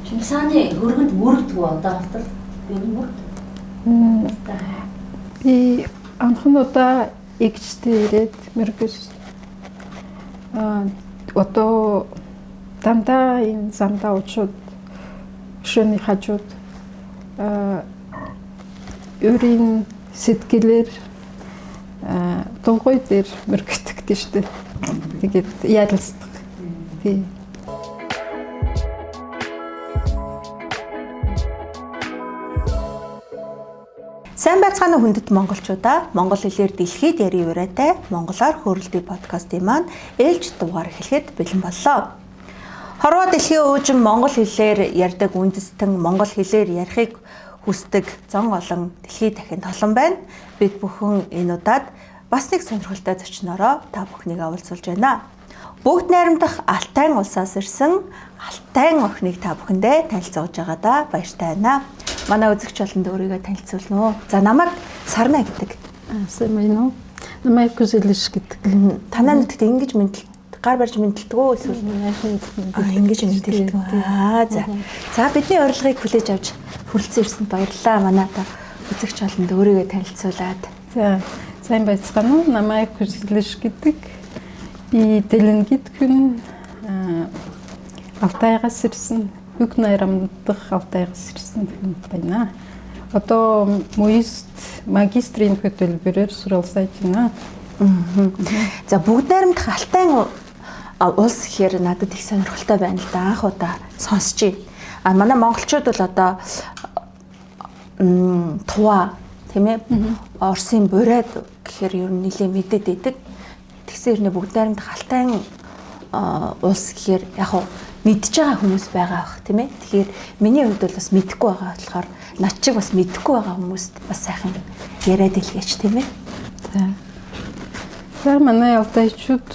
Чингисхааны хөргөнд мөрөгдөг одоо автал би мөрөгдөг. Би анхны удаа эгчтэй ирээд мөргөс одоо дандаа энэ замдаа учууд шөнийн хажууд өөрийн сэтгэлээр тулгуй дээр мөргөдөг тийм шүү дээ. Тэгээд яалцдаг. Тий. Сайн байцгаана уу хүндэт монголчуудаа. Монгол хэлээр дэлхийд ярийн ураатай монголоор хөөрөлдөй подкастын маань ээлж дугаар эхлэхэд бэлэн боллоо. Хорвоо дэлхийн уужим монгол хэлээр ярьдаг үндэстэн монгол хэлээр ярихыг хүсдэг зон олон дэлхий дахин толон байна. Бид бүхэн энэ удаад бас нэг сонирхолтой зочноороо та бүхнийг уулзуулж байна. Бүгд найрамдах Алтайн улсаас ирсэн Алтайн охиныг та бүхэндээ танилцуулж байгаадаа баяртай байна. Манай үзэгч болонд өөрийгөө танилцуулна уу? За намайг Сарна гэдэг. Сайн байна уу? Намайг Күзэлш гэдэг. Танаа нутагт ингэж мэдлэг гар барьж мэдлдэг үү эсвэл ингэж мэдлдэг. Аа за. За бидний урилгыг хүлээж авч хүрэлцэн ирсэнд баярлалаа. Манай та үзэгч болонд өөрийгөө танилцуулаад. За сайн байцгаана уу? Намайг Күзэлш гэдэг. Би Дэлэнгэд хүн Алтайгаас ирсэн. Үг найрамдах Алтайгаас ирсэн хүн байна. Одоо муист магистрийн хөтөлбөрөөр суралцаж байна. За бүгд найрамдах Алтайн улс гэхээр надад их сонирхолтой байна л да. Анх удаа сонсч байна. А манай монголчууд бол одоо Тува тийм ээ Оросын бурайд гэхээр ер нь нэлээд мэдээд идэг. Тэгсэн хэрнээ бүгд найрамдах Алтайн улс гэхээр яг хуу мэдж байгаа хүмүүс байгаа бах тийм ээ. Тэгэхээр миний хувьд бол бас мэдэхгүй байгаа болохоор над чиг бас мэдэхгүй байгаа хүмүүст бас сайхан яриад илгээч тийм ээ. За. За манай алтайчууд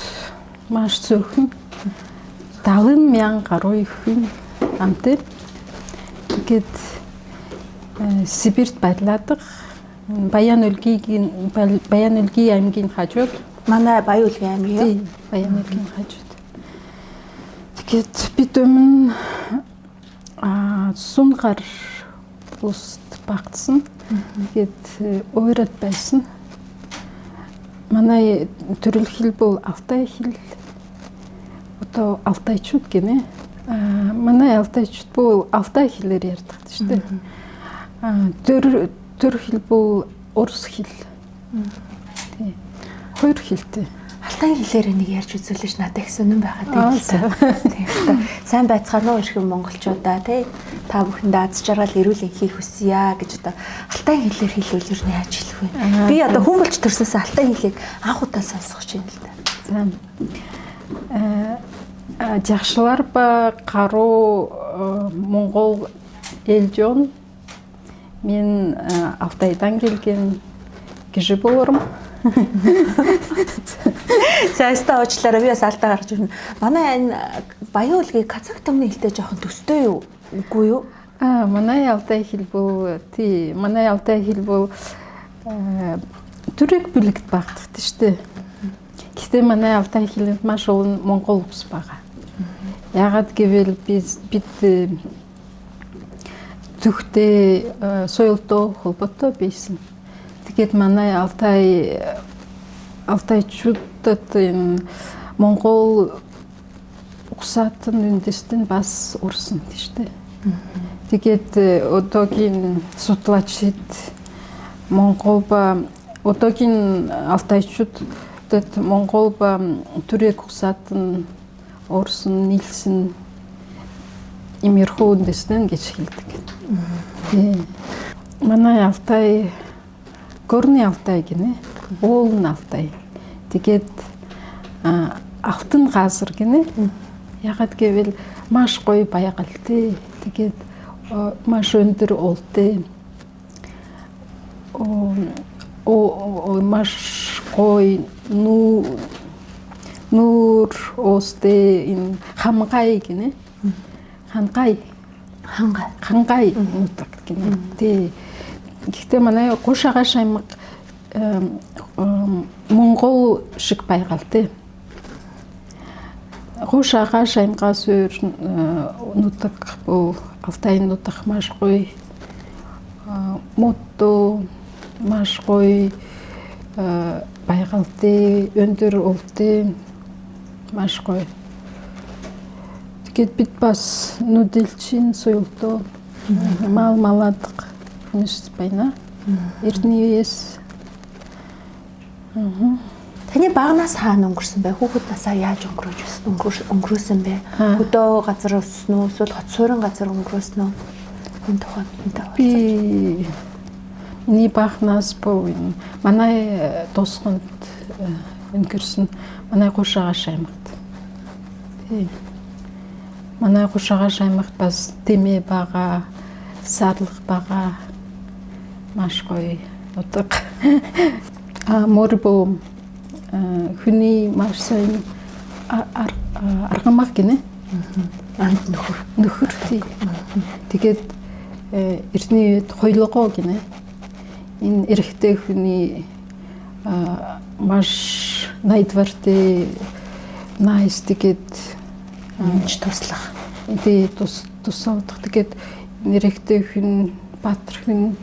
маш цөөхөн 70,000 гаруй хүн амтай. Тэгээд Сибирт байрладаг. Баян-Өлгийн аймгийн хажууд. Манай Баян-Өлгийн аймгийн юу? Баян-Өлгийн хажууд. Тэгээд бид өмнө Сунгар улсад багтсан. Тэгээд ойрод байсан. Манай төрөл хэл бол Алтай хэл. Одоо алтайчууд гинэ. Манай алтайчууд бол Алтай хэлээр ярьдаг шүү дээ. Төр хэл бол орос хэл. Тий. Хоёр хэлтэй. Алтайн хэлээр нэг ярьж үзүүлж надад их сонирн байхад юм л та. Тийм. Сайн байцгаана уу эрхэм монголчуудаа тий. Та бүхэндээ аз жаргал эрүүл энхийг хүсье гэж одоо алтайн хэлээр хэлвэл ер нь яаж хэлэх вэ? Би одоо хүн болж төрсөөс алтайн хэлийг анх удаа сонсох гэж байна л да. За. Жагшлар ба гаруу монгол элжон мен Алтайдан келген киши болорум. За өстө уучлаарай би бас алдаа гарч ирнэ. Манай энэ Баян-Өлгийн казак түмний хэлтэй жоохон төстэй юу? Үгүй юу? Манай Алтай хэл бол тий, манай Алтай хэл бол түрэг бүлэгт багтдаг шүү дээ. Гэхдээ манай Алтай хэлэнд маш олон монгол үгс байгаа. Яагаад гэвэл бид төвхтэй соёлтой холбоотой байсан. Тэгээд манай алтайчуудад энэ монгол угсаатан үндэстэн бас урсан тийм шүү дээ. Тэгээд одоогийн судлаачид монгол ба одоогийн алтайчуудад монгол ба түрэг угсаатан урсан, нийлсэн иймэрхүү үндэстэн гэж хэлдэг. Манай Алтай Горны Алтай гинэ. Уулын Алтай. Тэгээд алтан газар гинэ. Яагаад гэвэл маш гоё байгальтай. Тэгээд маш өндөр уултай. Маш гоё нүүр уустай энэ хамгай гинэ. Хангай. Хангай нутаг гинэ. Тий. Гэхдээ манай Гушаагаш аймаг монгол шиг байгальтай. Хуушаага шаймгаас өөр нутаг бүү Алтай нутаг маш гоё, модто маш гоё, байгальтай, өндөр өвтэй маш гоё. Тэгээд бид бас нүдэлчин соёлтой мал маладаг хүмүүс байна. Эртний үеэс. Таны багнаас хаана өнгөрсөн бэ? Хүүхэд насаа яаж өнгөрөөсөн бэ? Хөдөө газар өссөн үү? Эсвэл хот суурин газар өнгөрөөсөн үү? Энэ тухай бидэнтэй хуваалцаач. Би миний багнаас боо манай тусганд өнгөрсөн, манай Гушаагаш аймагт. Тий. Манай Гушаагаш аймагт бас тэмээ байгаа, сарлах байгаа, маш гоё нутаг. Мөр бөө хүний маш сайн аргамах гинэ. Анд нөхөр. Нөхөр тий. Тэгээд эртний үед хоёлогоо гинэ. Энэ эрэгтэй хүний маш найдвартай, nice, тэгээд өмч туслах. Тий, тусалдах. Тэгээд эрэгтэй хүн, баатар хүн,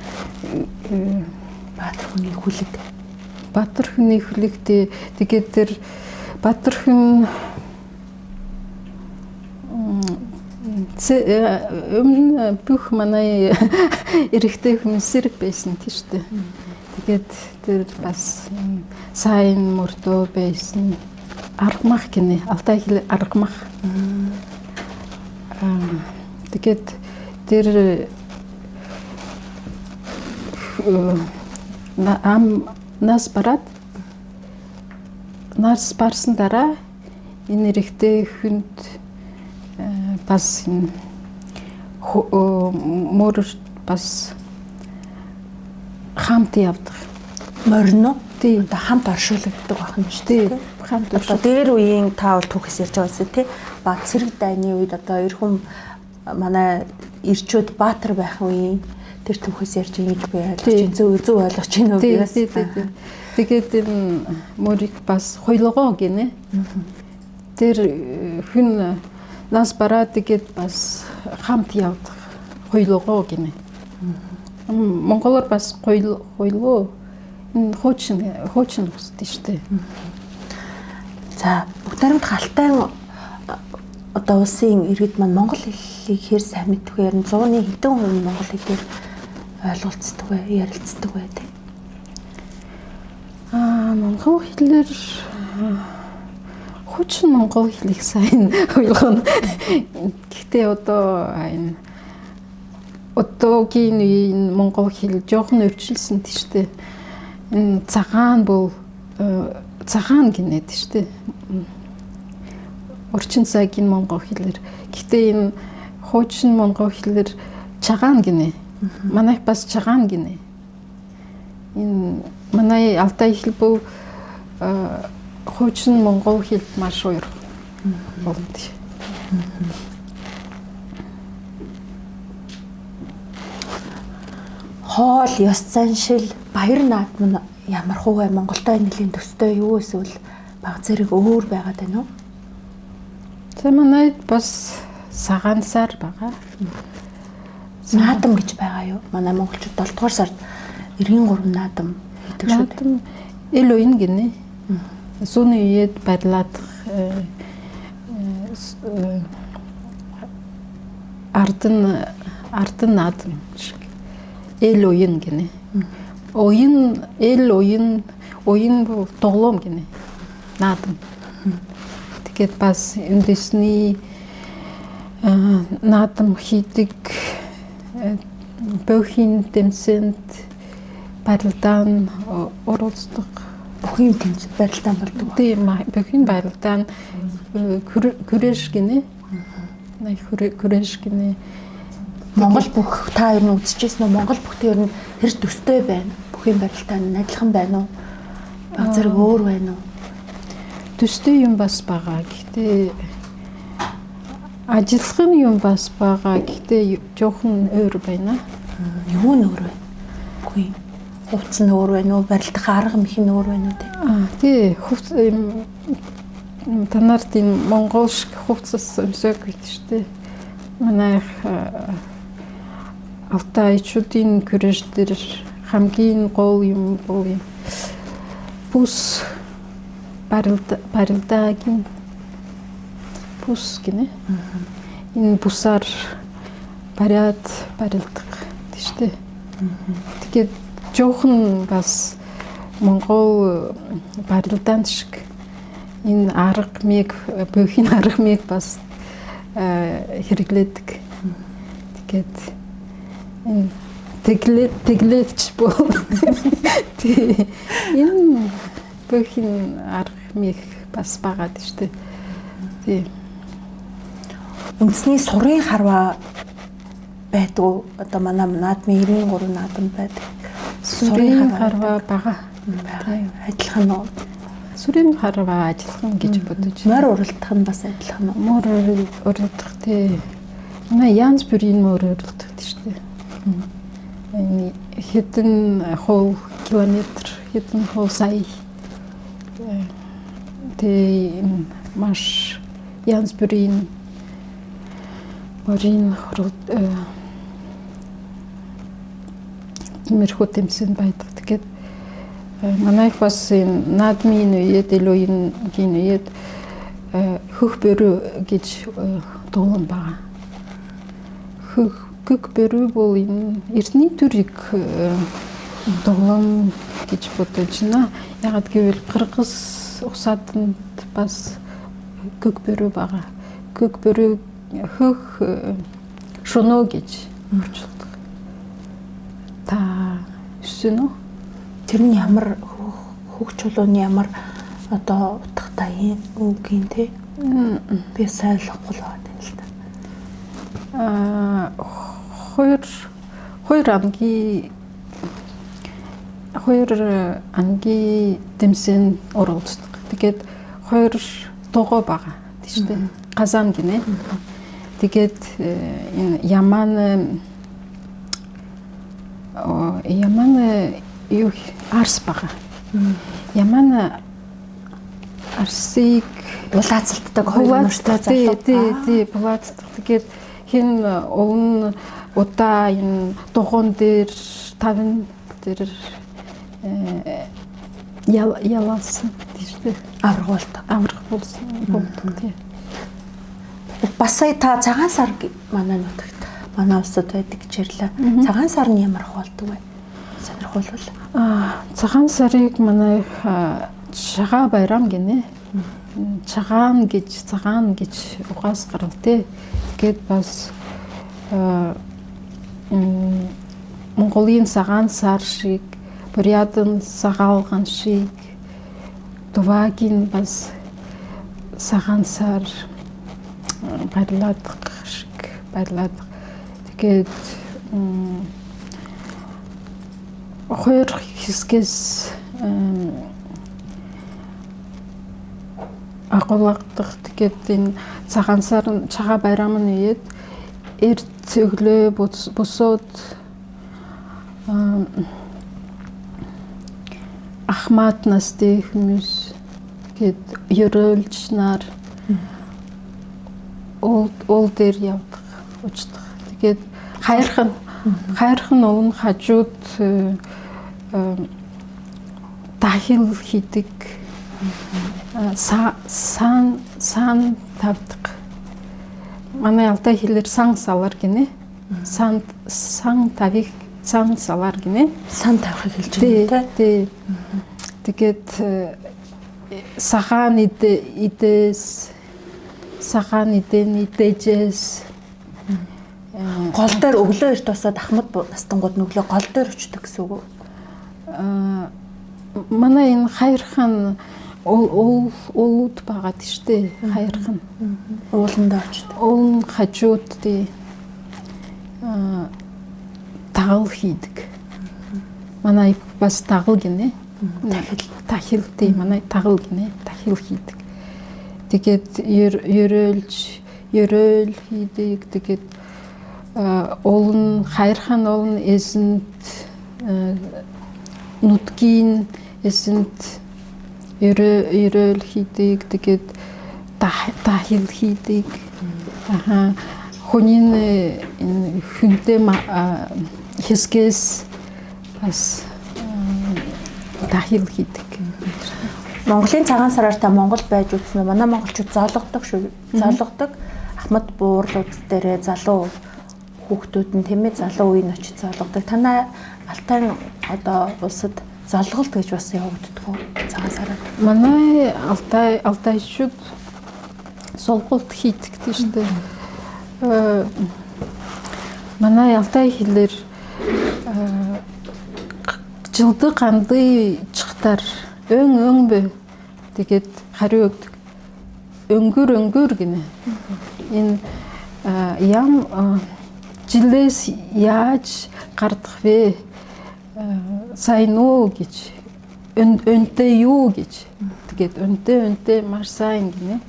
баатар хүний хүлэг. Баатар хүний хүлэг, тий. Тэгээд тэр баатар хүн өмнө бүх манай эрэгтэй хүн сэрэг байсан тийм шүү дээ. Тэгээд тэр бас сайн мөрдөө байсан. Аргамах гинэ. Алтай хэл аргамах. Тэгээд тэр ам нас бараад нас барсан дараа энэ эрэгтэй хүнд бас мөр бас хамт явдаг. Морин уу? Тий. Одоо хамт оршуулгаддаг байх юм шүү дээ. дээ. Хамт Одоо оршуулдаг. дээр үеийн та бол түүхээс ярьж байгаа байсан тий. Ба цэрэг дайны үед одоо эр хүн манай эрчүүд баатар байх үеийн тэр түүхээс ярьж байгаа гэж би ойлгож байна. Зөв ойлгож байна уу? Тий, тий, тий. Тэгээд энэ мөрийг бас хоёлогоо гинэ. Тэр хүн нас бараа тэгээд бас хамт явдаг хоёлогоо гинэ. Монголоор бас хоёлоо энэ хуучин үстэй шүү дээ. За, бүгд найрамдах Алтай одоо улсын иргэд маань монгол хэлийг хэр сайн мэддэг вэ? 100-ны хэдэн хувь нь монгол хэлээр ойлголцдог вэ, ярилцдаг вэ те? Монгол хэлээр хуучин монгол хэлийг сайн ойлгоно. Гэхдээ одоо энэ одоогийн үеийн монгол хэл жоохон өөрчилсөн тийм шүү дээ. Энэ цагаан бол цагаан гинэ тийм шүү дээ. Орчин цагийн монгол хэлээр. Гэхдээ энэ хуучин монгол хэлээр чагаан гинэ. Манайх бас чагаан гинэ. Энэ манай Алтай хэл бол хуучин монгол хэл маш өөр болно. Хоол, ёс заншил, баяр наадам нь ямар хувь Монголтой нэлийн төстэй юу эсвэл баг зэрэг өөр байгаад байна уу? За манайд бас цагаан сар байгаа. Наадам гэж байгаа юу? Манай монголчууд 7 дугаар сард 93 наадам хийдэг шүү дээ. Наадам эл уян гинэ. Зүүнний үеэд барилаадах ардан наадам шиг. Эл уян гинэ. Уян, эл уян, уян бол тоглоом гинэ. Наадам. Тэгээд бас үндэсний наадам хийдэг бөхийн тэмцээнд барилдаан оролцдог. Бүхийн тэмцээн барилдаан болдог. Тийм, бүхийн барилдаан күрэш гинэ. Күрэш гинэ. Монгол бүх та ер нь үзчихсэн үү? Монгол бүхтэй ер нь хэр төстэй байна? Бүхийн барилдаан нь адилхан байна уу? Баг зэрэг өөр байна уу? Төстэй юм бас байгаа. Гэхдээ ажиллах нь юм бас байгаа. Гэхдээ жоохон өөр байна. Юу нь өөр вэ? Үгүй. Хувцас нь өөр байна уу? Барилдах арга мэх нь өөр байна уу те? Тий, хувцас Та нарт энэ монгол шиг хувцас өмсөөгүй шүү дээ. Манайх алтайчуудын күрэш дээр хамгийн гол юм бол юм пус барилдаагийн пус гинэ. Энэ бусаар бариад барилдаг тийм шүү дээ. Тэгээд жоохон бас монгол барилдаан шиг энэ арга мэг бөхийн арга мэг бас хэрэглэдэг. Тэгээд энэ тэглээч бол тий энэ бөхийн арга мэг бас байгаа шүү дээ. Тий. Үндэсний сурын харваа байдгүй. Одоо манай наадмын 93 наадам байдаг. Сурын харваа байгаа. Байгаа. Адилхан уу? Сүрийн харваа адилхан гэж бодож. Морь уралдах нь бас адилхан уу? Морь уралдах тий. Манай янз бүрийн морь уралдах шүү дээ. Энэ хэдэн хол километр, хэдэн хол сая. Тий маш янз бүрийн морийн хурал иймэрхүү тэмцээн байдаг. Тэгээд манайх бас энэ наадмын үед илүү энгийн үед хөх бөрөө гэж дуулан байгаа. Хөх бөрөө бол энэ эртний төрийг дуулан гэж бодож байна. Яагаад гэвэл Кыргыз усааданд бас хөх бөрөө байгаа. Хөх бөрөө хөх шунуу гэж орчуулдаг. Та өссөн үү? Тэр нь ямар хөх чулууны ямар одоо утгатай үг юм те? Би сайн ойлгохгүй л байгаа юм л та. Хоёр анги дэмсэн оролцдог. Тэгээд хоёр дугуй байгаа тийм шүү дээ. Казан гинэ. Тэгээд энэ яман юу арс байгаа. Яман арсыг булаацалтдаг хоёр нуртай залуу. Тий, булаацдаг. Тэгээд хин улн удаа энэ дугуйн дээр тавин дээр ялалсан тийм шүү дээ. Авраг болдог. Авраг болсон болдог тий. Бас сая та цагаан сар манай нутагт манай улсад байдаг гэж ярьлаа. Цагаан сар нь ямар болдог вэ? Сонирхолтой. Цагаан сарыг манай чагаа байрам гинэ. Чагаан гэж цагаан гэж угаас гарав тий. Тэгээд бас Монголын цагаан сар шиг, Бурятын сагаалган шиг, Тувагийн бас цагаан сар баярладаг шиг баярладаг. Тэгээд хоёр хэсгээс агуулгадаг. Тэгээд энэ цагаан сар чагаа байрам нь үед эрт өглөө босоод ахмад настай хүмүүс тэгээд ерөөлж нар уул дээр явдаг, учдаг. Тэгээд хайрхан уул нь хажууд дахил хийдэг, сан тавьдаг. Манай алтай хэлээр сан салар гинэ. Сан тавих сан салар гинэ. Сан тавихыг хэлж байна тий. Тэгээд сагаан идэс сагаан идэн идэжээс гол дээр өглөө эрт басаад ахмад настангууд нь өглөө гол дээр өчтдөг гэсэн үг үү? Манай энэ хайрхан уулууд байгаа тийм шүү дээ. Хайрхан. Ууландаа очдог. Уул хажууд тий тагал хийдэг. Манай бас тагал гинэ. Тахил тий манай тагал гинэ. Тахил хийдэг. Тэгээд ерөөл хийдэг. Тэгээд уул нь хайрхан уул нь эсэнд нутгийн эсэнд ерөөл хийдэг. Тэгээд Тахил хийдэг. Аха хүний энэ хүнтэй хэсгээс бас тахил хийдэг. Монголын цагаан сараар та Монгол байж үзсэн үү? Манай монголчууд зоолгодог шүү. Зоолгодог. Ахмад буурлууд дээрээ залуу хүүхдүүд нь тийм ээ залуу үеийн очиж зоолгодог. Танай Алтай одоо улсад золголт гэж бас явагддаг уу цагаан сараар? Манай Алтайчууд золголт хийдэг тийм шүү дээ. Манай Алтай хэлээр жылдыг ганды чигтар өн өн бэ тэгээд хариу өгдөг. Өнгөр өнгөр гинэ. Энэ ям жилээс яаж гардах вэ? Сайн уу гэж өнтэй юу гэж. Тэгээд өнтэй маш сайн гинэ.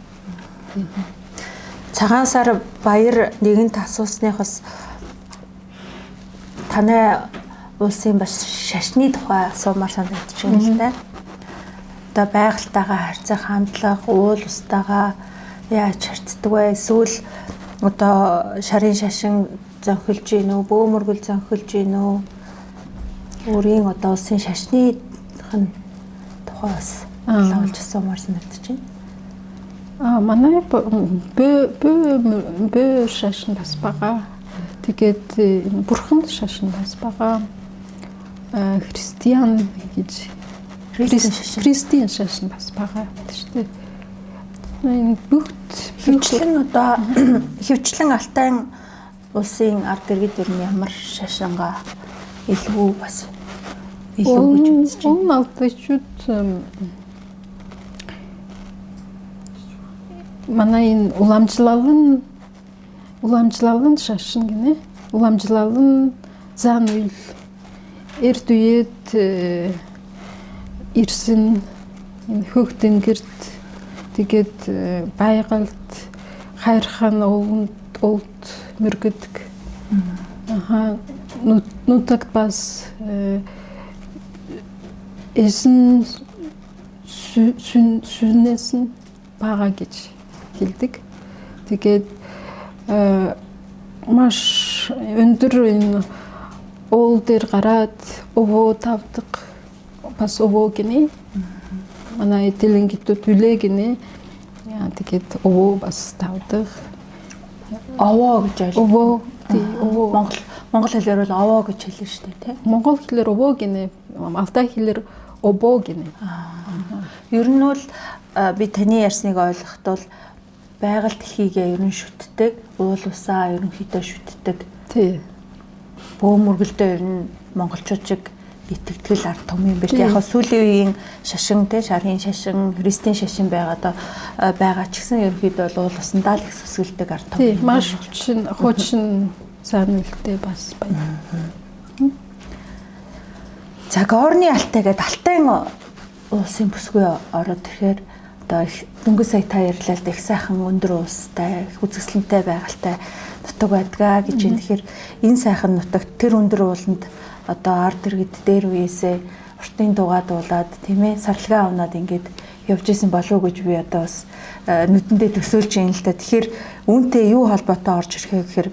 Цагаан сар баяр нэгэнт асуусных бас танай улсын бас шашны тухай асуумаар санагдчих юм л та. Одоо байгальтайгаа харьцах хандлага, уул устайгаа яаж харьцдаг вэ? Эсвэл одоо шарын шашин зөнхөлж гин үү, бөөмөргөл зөнхөлж гин үү? Өөрийн одоо улсын шашных нь тухай бас лавлж асуумаар санагдчих байна. Манай бөө шашин бас байгаа. Тэгээд бурхан шашин бас байгаа. Христиан гэж христиан шашин бас байгаа шүү дээ. Энэ бүгд хөвчлэн одоо хөвчлэн Алтайн улсын ард иргэд ер нь ямар шашингаа илүү бас илүү гэж үзэж байна. Энэ алтайчууд манай энэ уламжлалын шашин гинэ. Уламжлалын зан үйл эрт үеэд ирсэн энэ хөх тэнгэрт тэгээд байгальд хайрхан уулд мөргөдөг. Аха нутагт бас эсэн сүнээс байгаа гэж хэлдэг. Тэгээд маш өндөр энэ уул дээр гараад өвөө тавдаг бас өвөө гинэ. Манай телэнгитүүд үлээ гинэ. Тэгээд өвөө бас тавдаг. Овоо гэж ойлгоо. Өвөө тий өвөө. Монгол хэлээр бол овоо гэж хэлнэ шүү дээ тий. Монгол хэлээр өвөө гинэ. Алтай хэлээр обоо гинэ. Ер нь бол би таны ярьсныг ойлгоход бол байгаль дэлхийгээ ер нь шүтдэг, уул усаа ерөнхийдөө шүтдэг. Тий. Бөөмөргөлдөө ер нь монголчууд шиг итгэдэг ард түмэн юм бэл. Яг сүүлийн үеийн шашин те шарын шашин, христийн шашин байгаа байгаа ч гэсэн ерөнхийдөө бол уул усандаа л их сүсгэлдэг ард түмэн. Тий, маш хуучин зан үйлтэй бас байна. За Горны Алтай гэдэг Алтайн улсын бүсгүй ороод ирэхээр одоо дөнгөж сая та ярьлаа л да их сайхан өндөр улстай, их үзэсгэлэнтэй байгальтай нутаг байдгаа гэж юм. Тэгэхээр энэ сайхан нутагт тэр өндөр ууланд одоо ард иргэд дээр үеэсээ уртын дугаа дуулаад тийм ээ сарлагаа унаад ингээд явж исэн болов уу гэж би одоо бас нүдэндээ төсөөлж юм л та. Тэгэхээр үүнтэй юу холбоотой орж ирэх вэ гэхээр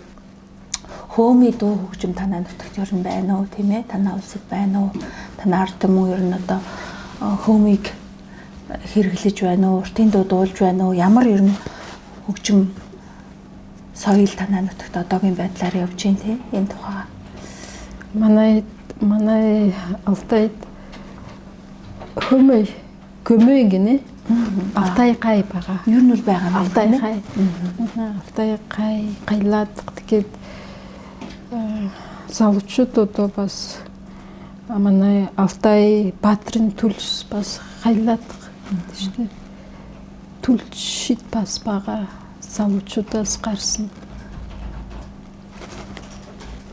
хөөмий дуу хөгжим танай нутагт ер нь байна уу тийм ээ? Танай улсад байна уу? Танай ард түмэн ер нь одоо хөөмийг хэрэглэж байна уу? Уртын дуу дуулж байна уу? Ямар ер нь хөгжим соёл танай нутагт одоогийн байдлаар явж байна тийм энэ тухай. Манай Алтайд хөөмөй көмөй гинэ. Алтай гай байгаа. Ер нь бол байгаа юм. Алтай гай. Алтай гай гайлаад тэгээд залуучууд одоо бас манай Алтай Баатрын төлс бас хайлаад шүү дээ. Төлшид бас байгаа залуучуудаас гарсан.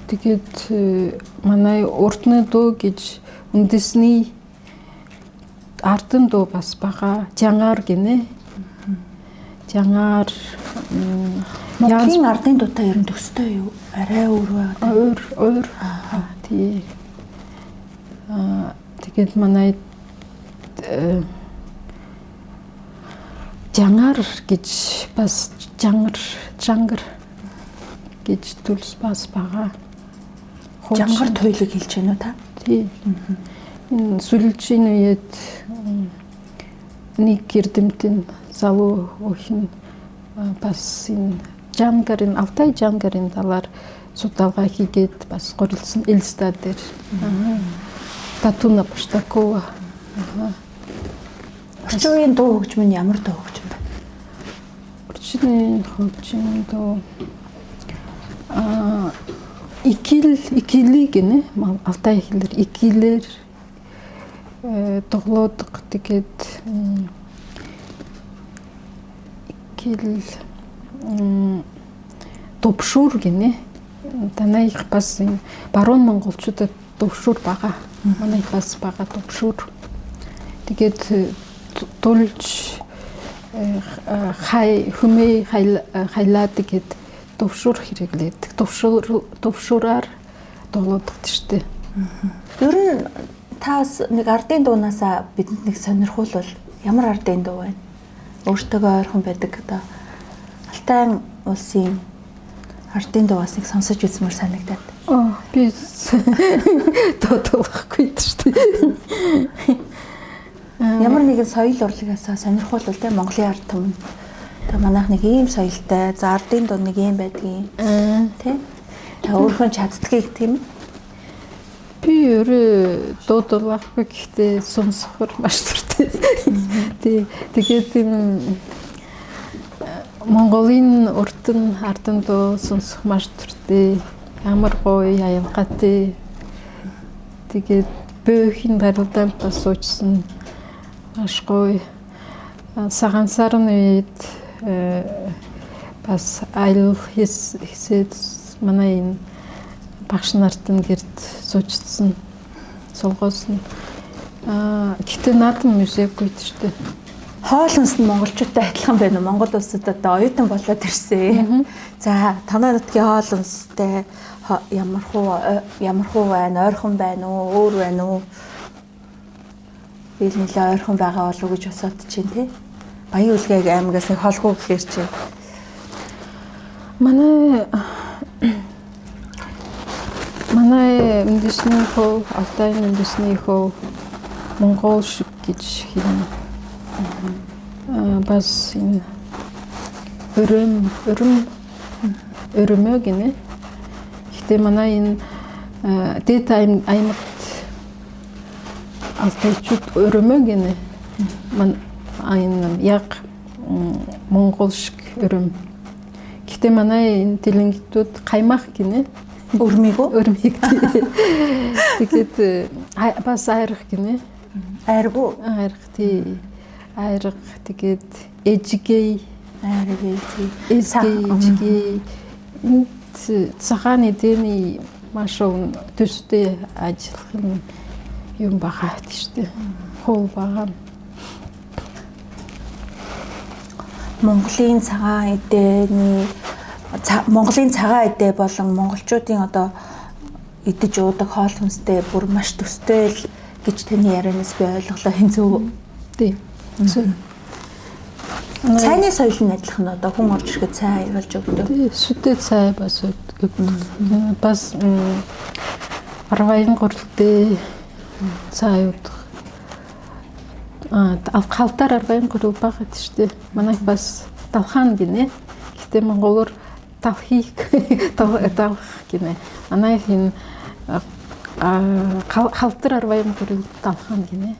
Тэгээд манай уртны дуу гэж үндэсний ардын дуу бас байгаа. Жангаар гинэ. Жангаар Монголын ардын дуутай ер нь төстэй юу? Арай өөр байгаа. Өөр. Тий. Тэгээд манай Жангар гэж бас жангар гэж төлс бас байгаа. Жангар туйлыг хэлж байна уу та? Тий. Энэ сүүлчийн үед нэг эрдэмтэн залуу охин бас энэ жангарын Алтай жангарын талаар судалгаа хийгээд бас гурилсан Элста дээр. Татуна Баштакова. Орчин үеийн дуу хөгжим нь ямар дуу хөгжим бэ? Орчин үеийн хөгжим дуу икили гэнэ Алтай хэлээр икилэр тоглодог. Тэгээд икил төвшүр гэнэ. Танайх бас энэ баруун монголчуудад төвшүр байгаа. Манайх бас байгаа төвшүр. Тэгээд тулж хай хүмээ хайлаад гээд төвшүр хэрэглэдэг. Төвшүрээр тоглодог шүү дээ. Ер нь таас нэг ардын дуунаасаа бидэнд нэг сонирхуулвал ямар ардын дуу вэ? Өөртөөгөө ойрхон байдаг одоо Алтай улсын ардын дуугаас нэг сонсож үзмээр санагдаад. Би дуудахгүй шүү дээ. Ямар нэгэн соёл урлагаасаа сонирхуулвал те Монголын ард түмэн. Тэгээ манайх нэг ийм соёлтой, за ардын дуу нэг ийм байдгийн. Тэ? Та өөрхөн чаддгийг тийм үү? Би өөрөө дуудахгүй гэхдээ сонсохоор маш дуртай. Тий. Тэгээд энэ Монголын уртын ардын дуу сонсох маш дуртай. Ямар гоё аялгатай. Тэгээд бөөхин барилдаанд бас суучсан маш гоё. Цагаан сарын үед бас аялал хийсээд манай энэ багш нартын гэрт суучсан, сулгуусан. Гэхдээ наадам музейгүй шүү дээ. Хоол хүнс нь монголчуудтай адилхан байна уу? Монгол улсад одоо оюутан болоод ирсэн. За, танай нутгийн хоол хүнстэй ямар хуу байна, ойрхон байна уу, өөр байна уу? Би л нэлээ ойрхон байгаа болов уу гэж босоод чинь тий. Баян үлгээг аймагаас нэг холгүй гэхэр чинь. Манай үндэсний хов, Алтайн үндэсний хов монгол шиг гэж хэлнэ. Бас энэ өрөмөө гинэ. Гэхдээ манай энэ дээд аймагт алтайчууд өрөмөө гинэ. Энэ яг монгол шиг өрөм. Гэхдээ манай энэ тэлэнгитүүд каймах гинэ. Өрмийг үү? Өрмийг. Тэгээд бас айрах гинэ. Айрг уу? Айрг тий. Айрг тэгээд эжигэй. Айрг тий. Эжигэй. Энэ цагаан эдэний маш төстэй ажиллах юм байгаа шүү дээ. Хол байгаа. Монголын цагаан эдэний Монголын цагаан эдэ болон монголчуудын одоо идэж уудаг хоол хүнстэй бүр маш төстэй л гэж таны ярианаас би ойлголоо. Хэн зөв үү? Тий. Цайны соёл нь адилхан одоо хүн орж ирэхэд цай явуулж өгдөг. Тий, сүтээ цай бас өгдөг. Бас арвайн гурилтэй цай уудаг. Халтар арвайн гурил байгаа шүү дээ. Манайх бас талхан гинэ. Гэхдээ монголоор талхийг талх гинэ. Манайх энэ халтар арвайн гурил талхан гинэ.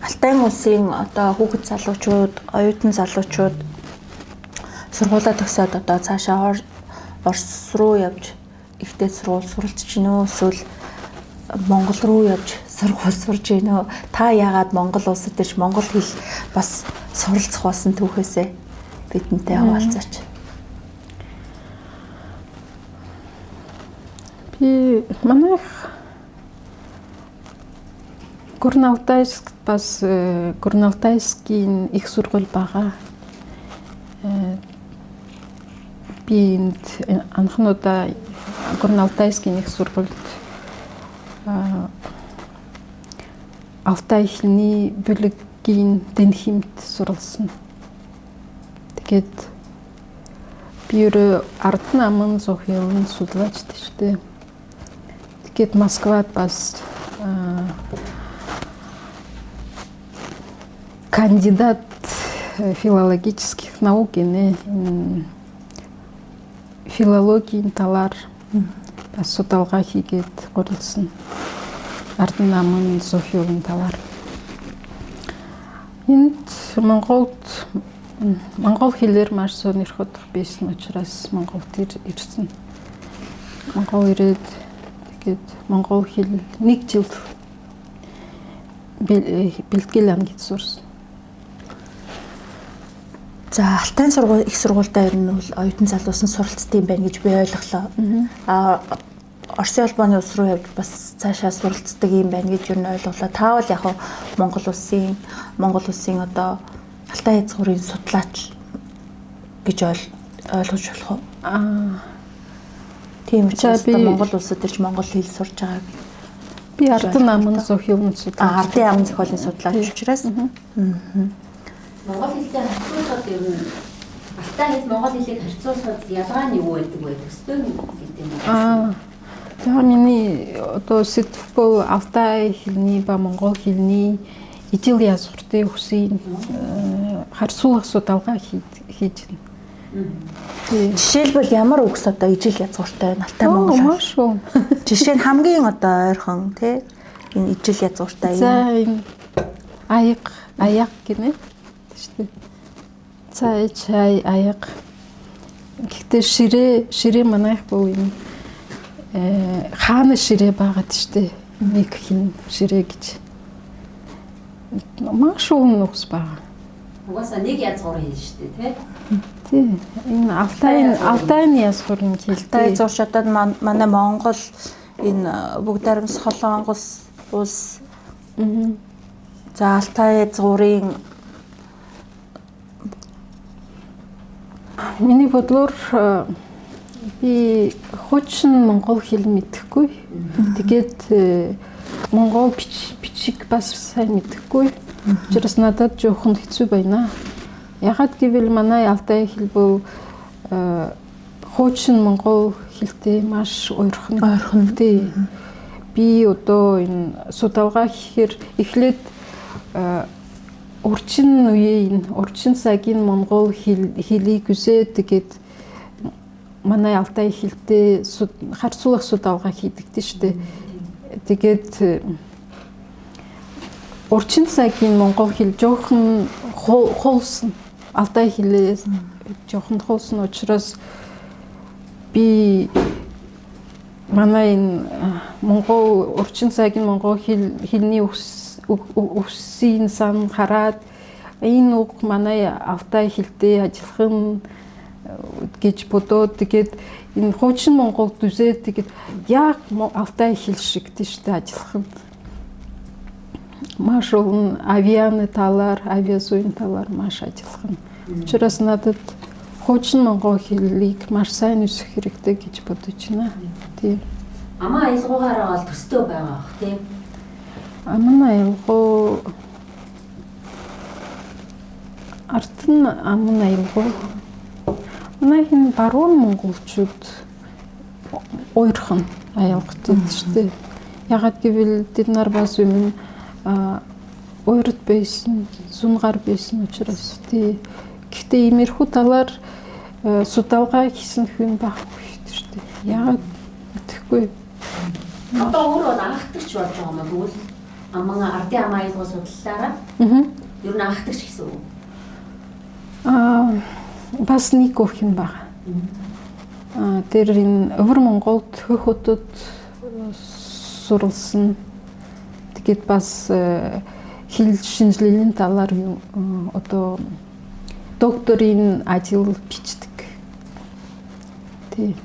Алтайн улсын одоо хүүхэд залуучууд, оюутан залуучууд сургуулаа төгсөөд одоо цаашаа Орос руу явж ихтэй сургууль суралцж гинэ үү, эсвэл Монгол руу явж сургууль сурж гинэ үү? Та яагаад Монгол улсад ирж монгол хэл бас суралцах болсон түүхээсээ бидэнтэй хуваалцаач. Би манайх Горно-Алтайск бас Горно-Алтайскийн их сургууль байгаа. Би энд анхнуудаа Горно-Алтайскийн их сургуульд Алтай хэлний бүлэг филологийн дэнхимт суралсан. Тэгээд би өөрөө Ардан амын зохиолын судлаач шүү дээ. Тэгээд Москвад бас кандидат филологических наук гинэ филологийн талаар бас судалгаа хийгээд гурилсан. Ардан намын зохиолын талаар. Энд Монголд монгол хэлээр маш сонирхох байсан учраас Монголд ирсэн. Монгол ирээд тэгээд монгол хэл нэг жил бэлтгэл ангид сурсан. За Алтайн сургууль их сургуультай ер нь бол оюутан залуус нь суралцдаг юм байна гэж би ойлголоо. Аа Оросын холбооны улс руу явж бас цаашаа суралцдаг юм байна гэж ер нь ойлголоо. Та бол яг Монгол улсын одоо Алтай язгуурын судлаач гэж ойлгож болох уу? Аа тийм учраас одоо Монгол улсад ирж монгол хэл сурж байгаа. Би Ардан амын зохиолын судлаач. Ардын амын зохиолын судлаач учраас. Монгол хэлтэй харьцуулахад ер нь Алтай хэл монгол хэлийг харьцуулахад ялгаа нь юу байдаг вэ? Төстэй гэдэг юм уу? Аа за миний одоо сэдв бол Алтай хэлний ба монгол хэлний ижил язгууртай үсийн харьцуулах судалгаа хийж байна. Жишээлбэл ямар үгс одоо ижил язгууртай байна? Алтай монгол. Маш шүү. Жишээ нь хамгийн одоо ойрхон тий энэ ижил язгууртай. За энэ аяг аяг гинэ. Шүү дээ. Цай чай аяг. Гэхдээ ширээ манайх бол юм хаана ширээ байгаад шүү дээ. Нэг хин ширээ гэж. Маш олон үгс байгаа. Угаасаа нэг язгуур хэл шүү дээ, тий? Тий. Энэ Алтайн язгуурын хэл. Алтай язгуурч одоо манай Монгол энэ бүгд аримс Солонгос улс. За Алтай язгуурын миний бодлоор би хуучин монгол хэл мэдэхгүй. Тэгээд монгол бичиг бас сайн мэдэхгүй. Учраас надад жоохон хэцүү байна. Ягаад гэвэл манай Алтай хэл бол хуучин монгол хэлтэй маш ойрхон. Ойрхон. Тий. Би одоо энэ судалгаа хийхээр эхлээд орчин үеийн, орчин цагийн монгол хэлийг үзээд тэгээд манай Алтай хэлтэй харьцуулах судалгаа хийдэг тийм шүү дээ. Тэгээд орчин цагийн монгол хэл жоохон хуулсан. Алтай хэлээс жоохон хуулсан учраас би манай энэ монгол орчин цагийн монгол хэлний үсийн сан хараад энэ үг манай Алтай хэлтэй ажиллах гэж бодоод тэгээд энэ хуучин монголд үзээд тэгээд яг Алтай хэл шиг тийм шүү дээ ажиллах нь. Маш олон авианы талаар, авиазуйн талаар маш ажиллах нь. Учраас надад хуучин монгол хэлийг маш сайн үсэх хэрэгтэй гэж бодож байна. Тийм. Аман аялгуугаараа бол төстэй байгаа бах тийм. Аман аялгуу Ардын аман аялгуу манай хин баруун монголчууд ойрхон аялгатай шүү дээ. Ягаад гэвэл тэд нар бас өмнө ойрот байсан, зунгаар байсан учраас тий. Гэхдээ иймэрхүү талаар судалгаа хийсэн хүн байхгүй шүү дээ. Ягаад мэдэхгүй. Одоо өөр бол анхдагч болж байгаа юм аа тэгвэл аман ардын аман аялгуу судлалаараа. Ер нь анхдагч гэсэн үг. Бас нэг охин байгаа. Тэр энэ Өвөр Монголд Хөх хотод суралсан. Тэгээд бас хэл шинжилгээний талаар одоо докторийн ажил бичдэг. Тий.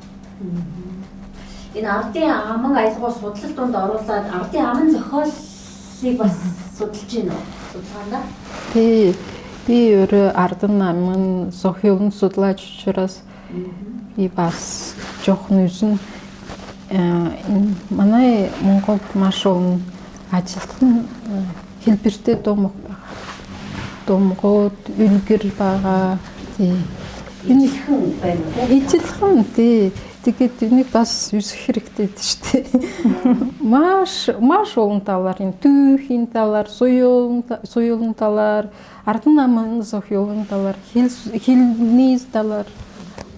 Энэ ардын аман аялгуу судлал дунд оруулаад ардын аман зохиолыг бас судалж байна уу? Судалгаандаа? Тий. Би өөрөө ардын аман зохиолын судлаач учраас би бас жоохон үзэн энэ манай Монголд маш олон ажилтан хэлбэртэй дуу мөх байгаа. Домгууд, үлгэр байгаа. Тий. Ижилхэн байна уу те? Ижилхэн тий. Тэгээд энийг бас үсэх хэрэгтэй шүү дээ. Маш олон талаар энэ түүхийн талаар, соёлын талаар, ардын намын соёлын талаар, хэлний талаар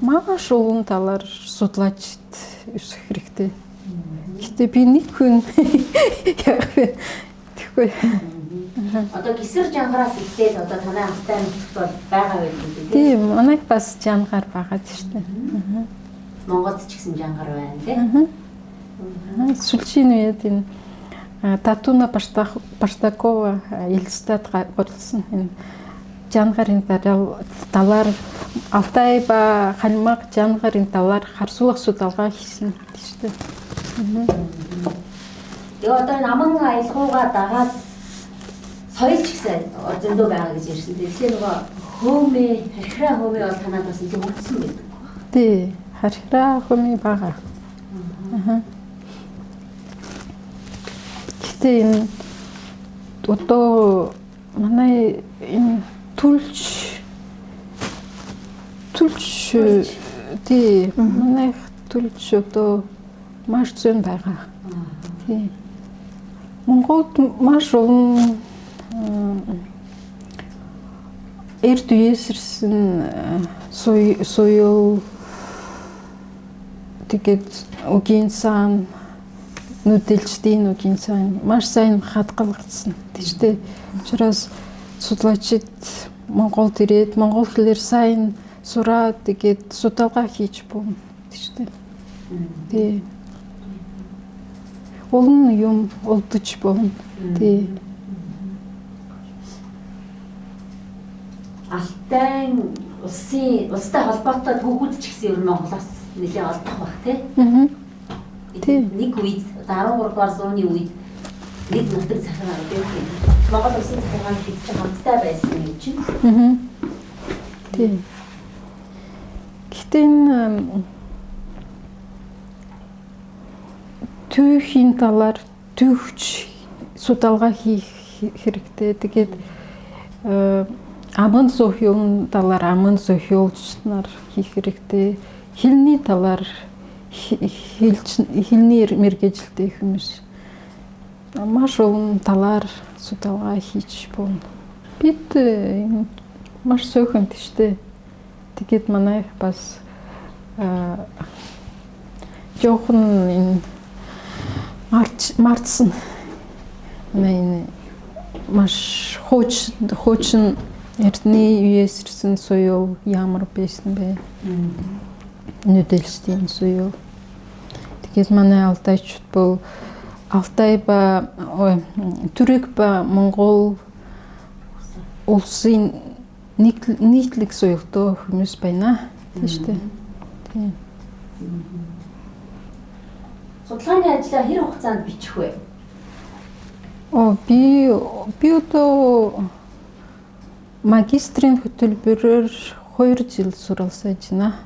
маш олон талаар судлаач үсэх хэрэгтэй. Гэтэ би нэг хүн яг вэ тэгэхгүй. Одоо гисэр жангараас эхлээд одоо танай алтай нутагт бол байгаа байдаг үү? Тийм, манайх бас жангаар байгаа шүү дээ. Монголд ч гэсэн жангаар байна тий. Сүүлчийн үед энэ Татуна Баштакова Элстад голсон энэ жангарын талаар Алтай ба Халмаг жангарын талаар харсуулах судалгаа хийсэн шүү дээ. Тэгээ одоо энэ аман аялгаугаа дагаад соёл ч гэсэн зөндөө байгаа гэж ярьсан. Тэгэхээр нөгөө хөөмөө, хархираа хөөмөө бол танад бас илүү хөгжсөн байдаг. Тий, хархираа хөөмөө байгаа. Гэтэ энэ одоо манай энэ түлж тий, манай түлж одоо маш зөн байгаа. Тий. Монголд маш олон эрт үеэс ирсэн соёл тэгээд үгийн сан нүдэлчдийн үгийн сан маш сайн хадгалагдсан. Тийштэй. Учраас судлаачид Монголд ирээд монгол хэлээр сайн сураад тэгээд судалгаа хийж буун. Тийштэй. Тий. Олон юм олдож буун. Тий. Алтайн улсын улстай холбоотой түүхүүд ч гэсэн ер нь Монголоос нэлээд олдох байх тий. Тий. Нэг үед 13 дугаар зууны үед нэг нутаг захиргаа гэдэг. Монгол улсын захиргаанд бид чинь хамттай байсан юм чинь. Тий. Гэхдээ энэ түүхийн талаар түүхч судалгаа хийх хэрэгтэй. Тэгээд аман зохиолын талаар аман зохиолч нар хийх хэрэгтэй. Хэлний талаар хэлний мэргэжилтэй хүмүүс маш олон талаар судалгаа хийж буун. Бид маш сөөхөн тийштэй. Тэгээд манай бас жоохон энэ мартсан. Манай энэ маш хуучин эртний үеэс ирсэн соёл ямар байсан бэ? Нүдэлсдийн соёл. Тэгээд манай алтайчууд бол Алтай ба Түрэг ба Монгол улсын нийтлэг соёлтой хүмүүс байна. Тийм шүү дээ. Тийм. Судалгааны ажлаа хэр хугацаанд бичих вэ? Би одоо магистрийн хөтөлбөрөөр 2 жил суралцаж байна.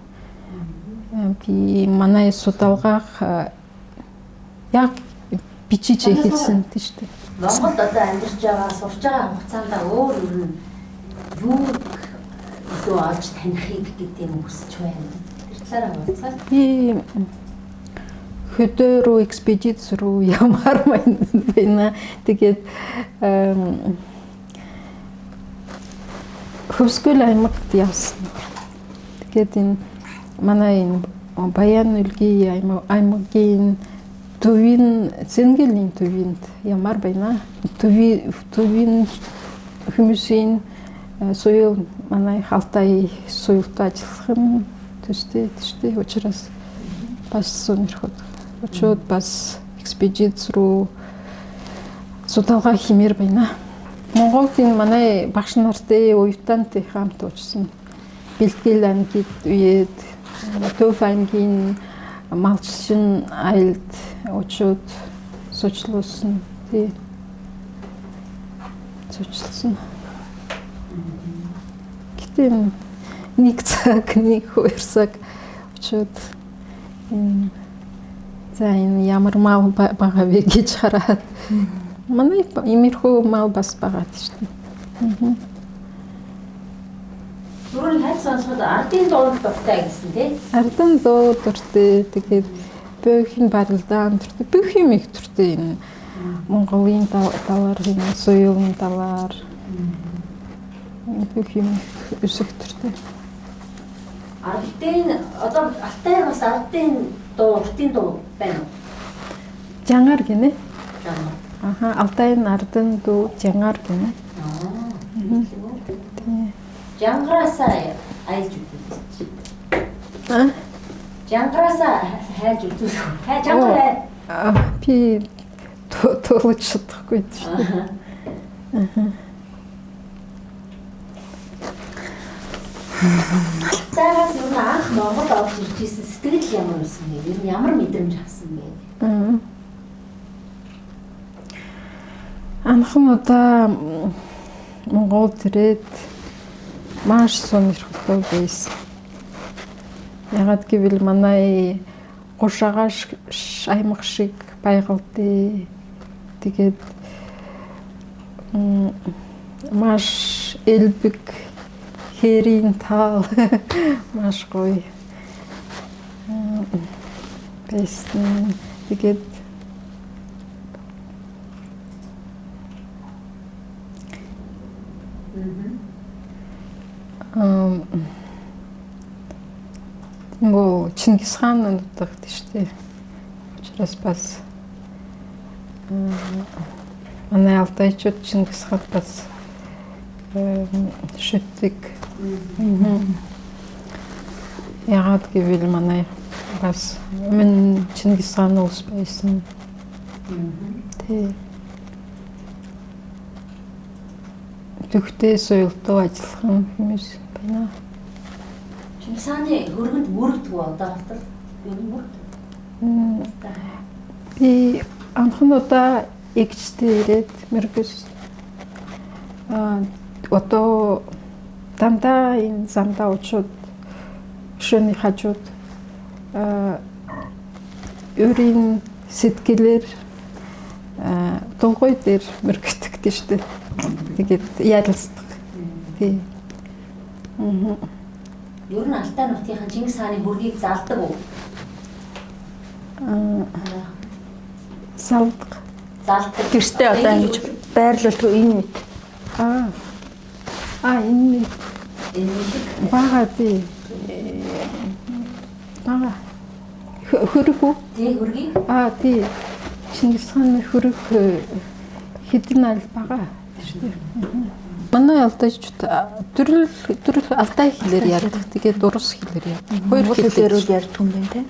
Би манай судалгааг яг бичиж эхэлсэн тийм шүү дээ. Монголд одоо амьдарч байгаа, сурч байгаа хугацаанд өөр ер нь юу илүү олж танихыг гэдэг юм хүсэж байна. Тэр талаараа хуваалцаа. Би хөдөө рүү экспедиц рүү ямар байна. Тэгээд Хөвсгөл аймагт явсан. Тэгээд энэ манай энэ Баян-Өлгий аймгийн төвийн Цэнгэлийн төвинд ямар байна. Төвийн хүмүүсийн соёл манай Алтай соёлтой ажиллах нь төстэй тийштэй. Учраас бас сонирхоод очоод бас экспедиц рүү судалгаа хиймээр байна. Монголд энэ манай багш нартай уютантай хамт очсон. Бэлтгэл ангид үед Төв аймгийн малчин аялд очоод сучлуулсан. Тий. Сучлсан. Гэтэ нэг цаг, нэг хоёр цаг очоод энэ за энэ ямар мал байгаа вэ гэж хараад манай иймэрхүү мал бас байгаа шүү дээ. Түрүүний хайр сонсоход ардын дуунд дуртай гэсэн тий? Ардын дуу дуртай. Тэгээд бүх барилдаан дуртай. Бүх юм их дуртай энэ Монголын талаар, энэ соёлын талаар. Бүх юм өсөх дуртай. Ардын одоо Алтай бас ардын дуу, уртын дуу байна уу? Жангар гинэ. Жангар. Аха, Алтайн ардын дуу жангар гинэ. Аа. Жангараасаа аялж үзүүлж. Аа? Жангараасаа хайж үзүүлэх. Хай жангар хай. Би туулж чадахгүй шүү дээ. Аа. Алтайгаас ер нь анх Монголд орж ирж исэн сэтгэл ямар байсан бэ? Ер нь ямар мэдрэмж авсан бэ? Анхан удаа Монголд ирээд маш сонирхолтой байсан. Яагаад гэвэл манай Гушаагаш аймаг шиг байгальтай. Тэгээд маш элбэг хэрийн тал маш гоё байсан. Тэгээд нөгөө Чингис хаан нутагт шүү дээ. Учраас бас манай алтайчууд Чингис хаан бас шүтдэг. Яагаад гэвэл манай бас өмнө Чингис хаан улс байсан. Тий. Төгтөө соёлтой ажиллах хүмүүс байна. Чингис хааны хөргөнд мөрөгдөг үү одоо хотод? Юу мөрөгдөг? Би анхан удаа эгчтэй ирээд мөргөс одоо дандаа энэ замдаа очоод шөнийн хажууд өөрийн сэтгэлээр тулгуй дээр мөргөдөг тийм шүү дээ. Тэгээд ялцдаг. Тий. Ер нь Алтай нутгийнхан Чингис хааны хөргийг залдаг уу? Залдаг. Залдаг. Гэртээ одоо ингэж байрлуулдаг энэ мэт. Аа энэ мэт. Энэ шиг. Бага тий. Бага. Хөрөг үү? Тий, хөргийг. Аа тий. Чингис хааны хөрөг хэдэн айл бага шүү дээ. Манай алтайчууд төрөл алтай хэлээр ярьдаг. Тэгээд урус хэлээр ярьдаг. Хоёр хэлээр л ярьдаг юм байна те.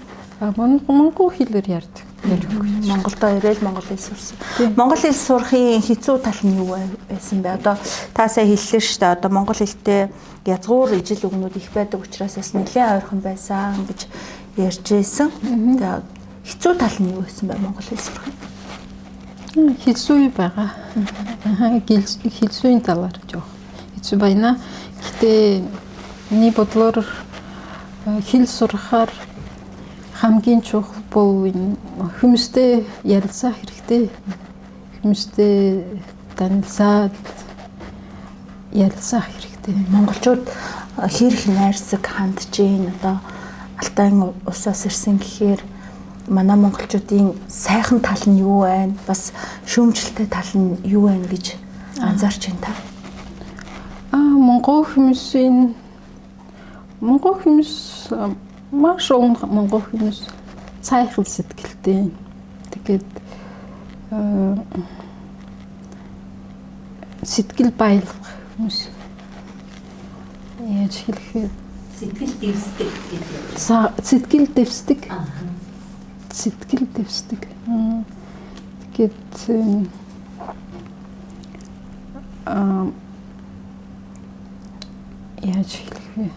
Монгол хэлээр ярьдаг. Монголдо ирээл монгол хэл сурсан. Монгол хэл сурахын хэцүү тал нь юу байсан бэ? Одоо та сая хэллээ шүү дээ. Одоо монгол хэлтэй язгуур ижил үгнүүд их байдаг учраас бас нэлээд ойрхон байсан гэж ярьж байсан. Тэгээд хэцүү тал нь юу байсан бэ монгол хэл сурахын? Хэцүү байгаа. Хэлсүүийн талаар жоох хэцүү байна. Гэтэ миний бодлоор хэл сурахаар хамгийн чухал бол энэ хүмүүстэй ярилцах хэрэгтэй. Хүмүүстэй танилцаад ярилцах хэрэгтэй. Монголчууд хэр их найрсаг хандж гин одоо Алтайн улсаас ирсэн гэхээр манай монголчуудын сайхан тал нь юу байна? Бас шүүмжлэлтэй тал нь юу байна гэж анзаарч байна та? Монгол хүмүүсийн монгол хүмүүс маш олон монгол хүмүүс сайхан сэтгэлтэй. Тэгээд сэтгэл баялаг хүмүүс. Яаж хэлэх вэ? Сэтгэл дэвсдэг гэдэг. Сэтгэл дэвсдэг. Сэтгэл дэвсдэг. Тэгээд яаж хэлэх вэ?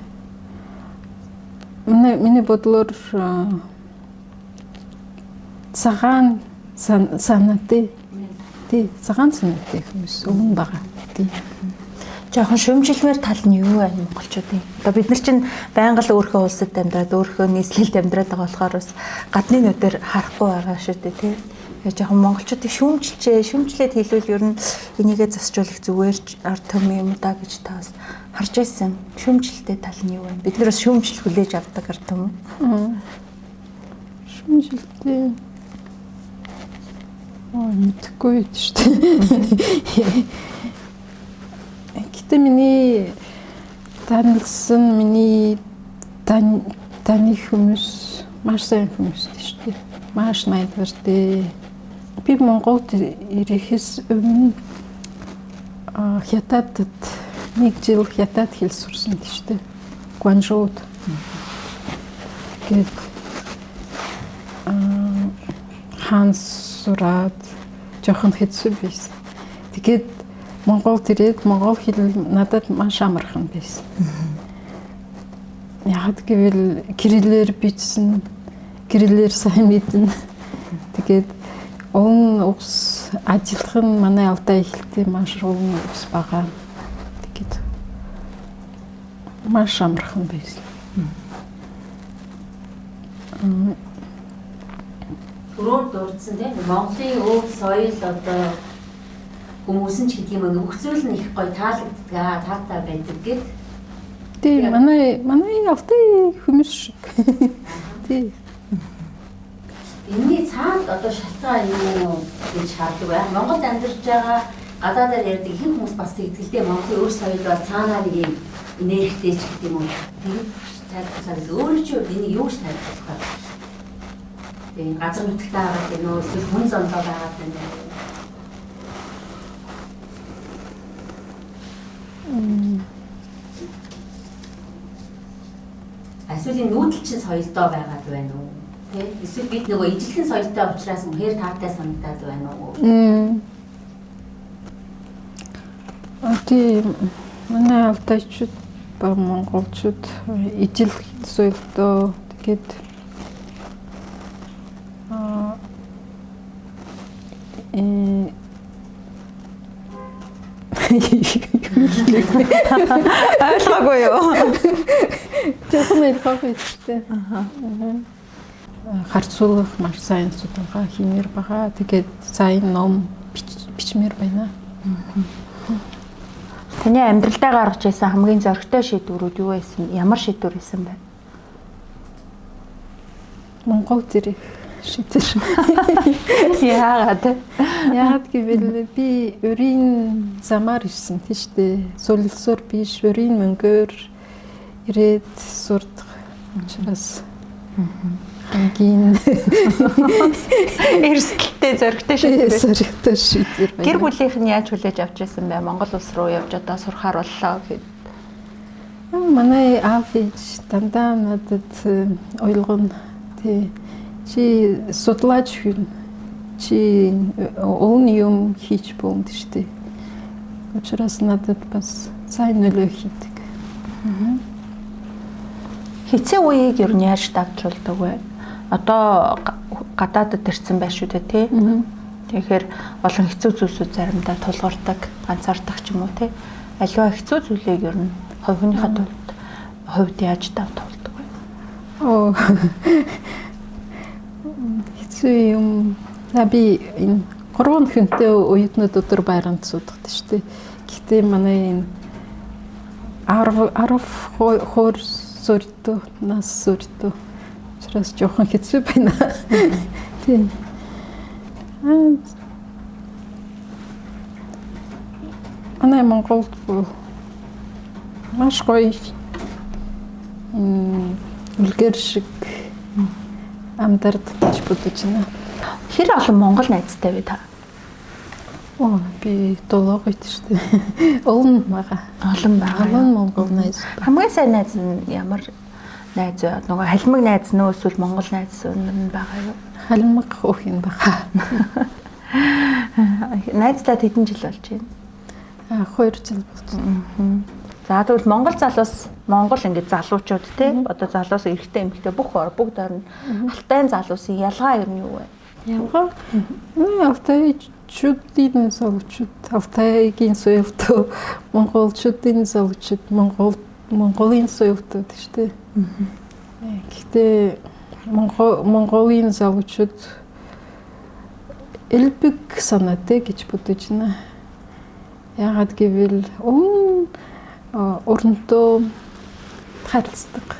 Миний бодлоор цагаан санаатай. Тий, цагаан санаатай хүмүүс өмнө байгаа. Тий. Жохон шүүмжилмээр тал нь юу вэ монголчуудын? Одоо бид нар чинь байнга л өөрийнхөө улсад амьдраад, өөрийнхөө нийслэлд амьдраад байгаа болохоор бас гадны нүдээр харахгүй байгаа шүү дээ, тий. Тэгээ жохон монголчуудыг шүүмжилчээ, шүүмжлээд хэлвэл ер нь энийгээ засчуулах зүгээр ард түмэн юм да гэж та бас харж байсан шүүмжлэлтэй тал нь юу вэ? Бид нар бас шүүмжлэл хүлээж авдаг гэр юм уу? Шүүмжлэлтэй мэдэхгүй шүү дээ. Гэтэ миний танилцсан миний таны хүмүүс маш сайн хүмүүс шүү дээ. Маш найдвартай. Би Монголд ирэхээс өмнө Хятадд нэг жил хятад хэл сурсан шүү дээ. Гуанчжоуд. Тэгээд хаан сураад жоохон хэцүү байсан. Тэгээд Монголд ирээд монгол хэл надад маш амархан байсан. Яг гэвэл кириллээр бичсэн, кириллээр сайн мэднэ. Тэгээд олон улс ажиллах нь манай Алтай хэлтэй маш олон улс байгаа. Тэгээд маш амархан байсан. Түрүүнд дурдсан тийм Монголын өв соёл одоо хүмүүс нь ч гэдэг юм ингээ бүх зүйл нь их гоё таалагддаг, таатай байдаг гэд. Тийм манай Алтай хүмүүс шиг. Тийм. Энэний цаанд одоо шалтгаан юу гэж хардаг бай. Монголд амьдарч байгаа гадаадаар ярьдаг ихэнх хүмүүс бас тэгдэг л дээ. Монголын өв соёл бол цаанаа нэг юм энергитэй ч гэдэг юм уу. Тэгээд тайлбарлаад өөрөө чи энийг юу гэж тайлбарлах вэ? Тийм газар нутагтаа байгаа гэнэ үү эсвэл хүн зондоо байгаа гэнэ үү? Эсвэл энэ нүүдэл чинь соёлдоо байгаад байна уу? Тэ? Эсвэл бид нөгөө ижилхэн соёлтой учраас үнэхээр таатай санагдаад байна уу? Тийм манай алтайчууд ба монголчууд ижилхэн соёлтой тэгээд Ойлгоогүй юу? Жоохон ойлгоогүй шүү дээ. Харцуулах маш сайн судалгаа хиймээр байгаа. Тэгээд сайн ном бичмээр байна. Таны амьдралдаа гаргаж ирсэн хамгийн зоригтой шийдвэрүүд юу байсан? Ямар шийдвэр байсан бэ? Монголд ирэх шийдвэр. Яагаад? Яагаад гэвэл би өрийн замаар ирсэн тийм шүү дээ. Солилцоор биш, өрийн мөнгөөр ирээд сурдах учраас хамгийн эрсдэлтэй зоригтой шийдвэр. Зоригтой шийдвэр байна. Гэр бүлийнх нь яаж хүлээж авч ирсэн бэ? Монгол улс руу явж одоо сурахаар боллоо гэхэд. Манай аав ээж дандаа надад ойлгоно. Тий. Чи судлаач хүн. Чи олон юм хийж болно шүү дээ. Учраас надад бас сайн нөлөө хийдэг. Хэцүү үеийг ер нь яаж дагжуулдаг вэ? Одоо гадаадд ирсэн байх шүү дээ, тий? Тэгэхээр олон хэцүү зүйлсүүд заримдаа тулгардаг, ганцаардах ч юм уу, тий? Аливаа хэцүү зүйлийг ер нь хувь хүнийхээ тулд хувьд яаж давтуулдаг вэ? Хэцүү юм. За би энэ 3 хүнтэй оюутнууд өдөр байранд суудаг шүү дээ. Гэхдээ манай энэ 10 хоор сурдуу, нас сурдуу. Учраас жоохон хэцүү байна. Тийм. Манай Монголд маш гоё үлгэр шиг амьдардаг гэж бодож байна. Хэр олон монгол найзтай вэ та? Би долоогойт шүү дээ. Олон байгаа. Олон байгаа. Олон монгол найз. Хамгийн сайн найз нь ямар найз вэ? Нөгөө халимаг найз нь эсвэл монгол найз нь байгаа юу? Халимаг өх юм байгаа. Найзлаад хэдэн жил болж байна? 2 жил болж байна. За тэгвэл монгол залуус, монгол ингээд залуучууд те одоо залуус эрэгтэй эмэгтэй бүх бүгд орно. Алтайн залуусын ялгаа ер нь юу вэ? Ялгаа? Алтайчуудын залуучууд, Алтайгийн соёлтой, монголчуудын залуучууд, Монголын соёлтой шүү дээ. Гэхдээ Монголын залуучууд элбэг санаатай гэж бодож байна. Яагаад гэвэл өмнө Өрнөдөө харилцдаг.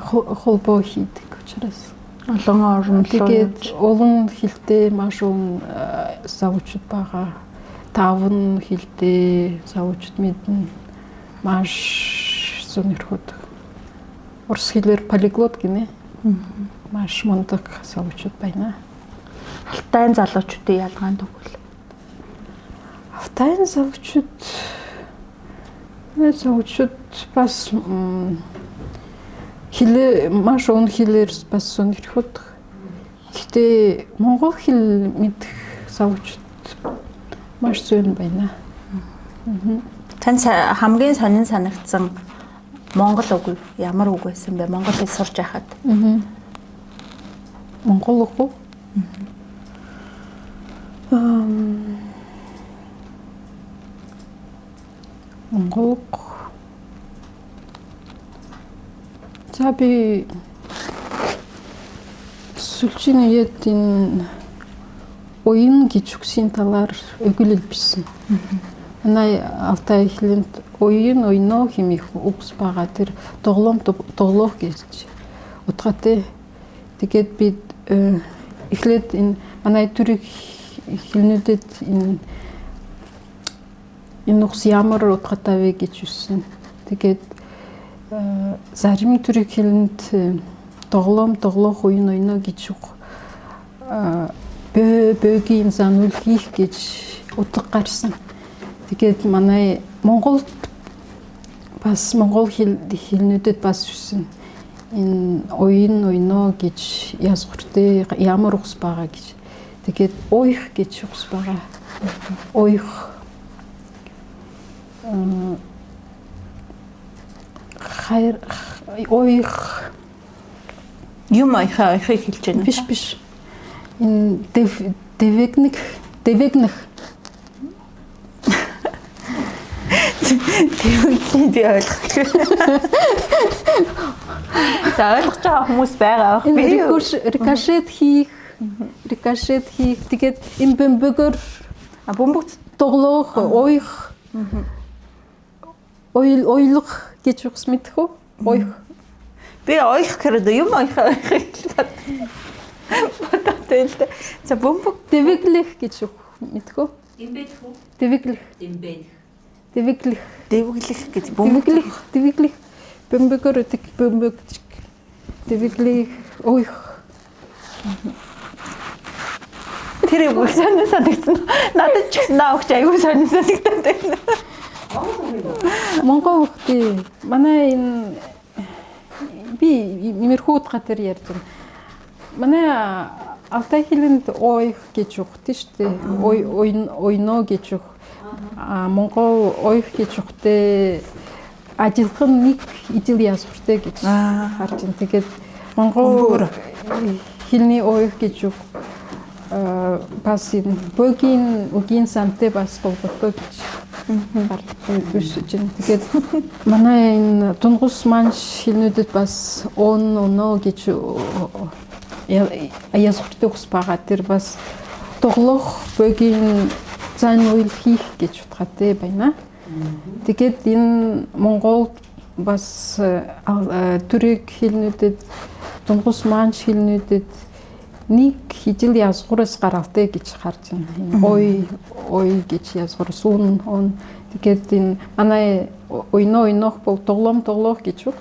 Холбоо хийдэг учраас олон орн тэгээд олон хэлтэй маш олон залуучууд байгаа. 5 хэлтэй залуучууд мэднэ. Маш сонирхдаг. Орос хэлээр полиглот гинэ. Маш мундаг залуучууд байна. Алтайн залуучуудын ялгаа нь тэгвэл Алтайн залуучууд бас хэлээ маш олон хэлээр бас сонирхдаг. Гэхдээ монгол хэл мэдэх залуучууд маш зөөн байна. Танд хамгийн сонин санагдсан монгол үг ямар үг байсан бэ? Монгол хэл сурч байхад. Монгол үг үү? Монгол үг. За би сүүлчийн үед энэ уян гэж үгсийн талаар өгүүлэл бичсэн. Манай Алтай хэлэнд уян, уйно хэмээх үгс байгаа. Тэр тоглоом тоглох гэж утгатай. Тэгээд би эхлээд энэ манай төрөг хэлнүүдэд энэ үгс ямар утгатай вэ гэж үссэн. Тэгээд зарим төрөг хэлэнд тоглоом тоглох уян уйно гэж үг бөөгийн занул хийх гэж утга гарсан. Тэгээд манай Монголд бас монгол хэлнүүдэд бас үсэн. Энэ уян уйно гэж язгууртай ямар үгс байгаа гэж. Тэгээд уйх гэж үгс байгаа. Уйх хайр уйх юм ойхыг хэлж байна. Биш. Энэ дэвэгнэх Тэвэглээ би ойлгохгүй. За ойлгож байгаа хүмүүс байгаа бах. Би рикошет хийх. Тэгээд энэ бөмбөгөр бөмбөг тоглох, уйх. Ойлох гэж үгс мэдэх үү? Уйх. Би ойх гэхээр юм ойх гэж бодоод л дээ. За бөмбөг дэвэглэх гэж үг мэдэх үү? Дэмбэдэх үү? Дэвэглэх. Дэмбэдэх. Дэвэглэх. Дэвэглэх гэж бөмбөглөх, дэвэглэх. Бөмбөгөр бөмбөг дэвэглэх, ойх. Тэр үг сонин санагдсан. Надад ч гэсэн наа өгч аягүй сонин санагдаад байна. Монгол үг тий. Манай энэ би иймэрхүү утга дээр ярьж байна. Манай Алтай хэлэнд ойх гэж үг тий шүү дээ. Ой ойно гэж үг. А монгол ойх гэж үгтэй ажилхан нэг ижил язгууртай гэж харж байна. Тэгээд монгол хэлний ойх гэж үг бас энэ бөгийн үгийн самтай бас холбоотой гэж харж байна. Тэгээд манай энэ тунгус манш хэлнүүдэд бас он оно гэж язгууртай үгс байгаа. Тэр бас тоглох бөгийн зан үйл хийх гэж утгатай байна. Тэгээд энэ Монгол бас түрэг хэлнүүдэд тунгус манш хэлнүүдэд нэг ижил язгуураас гаралтай гэж харж байна. Ой ой гэж язгуураас ун он. Тэгээд энэ манай ойно ойнох бол тоглоом тоглох гэж үг.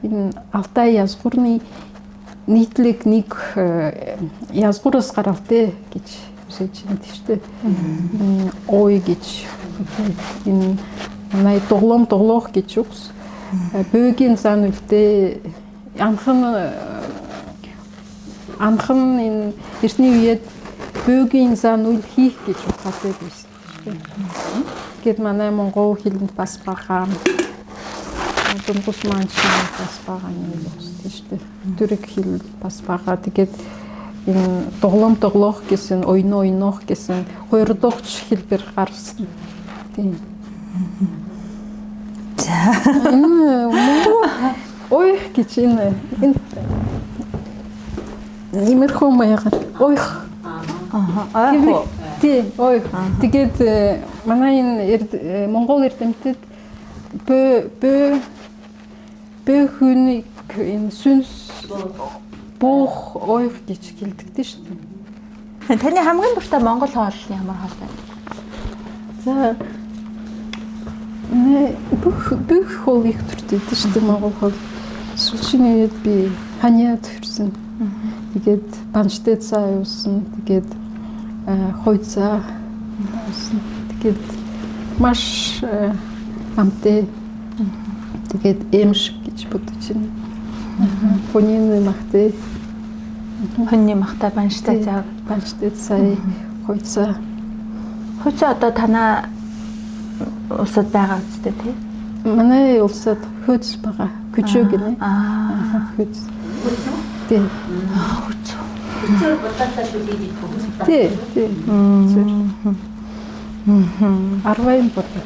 Энэ Алтай язгуурны нийтлэг нэг язгуураас гаралтай гэж үсэж байна тийм шүү дээ. Ой гэж энэ манай тоглоом тоглох гэж үг. Бөөгийн зан үлдээ анхан энэ эртний үед бөөгийн зан үйл хийх гэж утгатай байсан шүү дээ. Тэгээд манай монгол хэлэнд бас байгаа. Тунгус манш бас байгаа юм байна шүү дээ. Түрэг хэл бас байгаа. Тэгээд энэ тоглоом тоглох гэсэн, ойно ойнох гэсэн хоёр дахь хэлбэр гарсан. Тийм. За. Энэ монгол ойх гэж энэ иймэрхүү маягаар ойх. Аа. Тий, ой. Тэгээд манай энэ Монгол эрдэмтэд бөө хүнийг энэ сүнс буух ойх гэж хэлдэг дээ шүү дээ. Таны хамгийн дуртай монгол хоол нь ямар хоол вэ? За бүх хоол их дуртай дээ шүү дээ монгол хоол. Сүүлийн үед би ханиа төрсөн. Тэгээд банчтай цай уусан. Тэгээд хойцаа уусан. Тэгээд маш амттай. Тэгээд эм шиг гэж бодож байна. Хүний махтай. Хүний махтай банчтай цай. Банчтай цай, хойцаа. Хойцаа одоо танаа улсад байгаа үстэй тий? Манай улсад хөөц байгаа. Күчөө гинэ. Хөөц. Тий. Хөөц. Хөөцөөр будаатай шүлийг идэх үү? Тий, тий. Арвайн будаатай.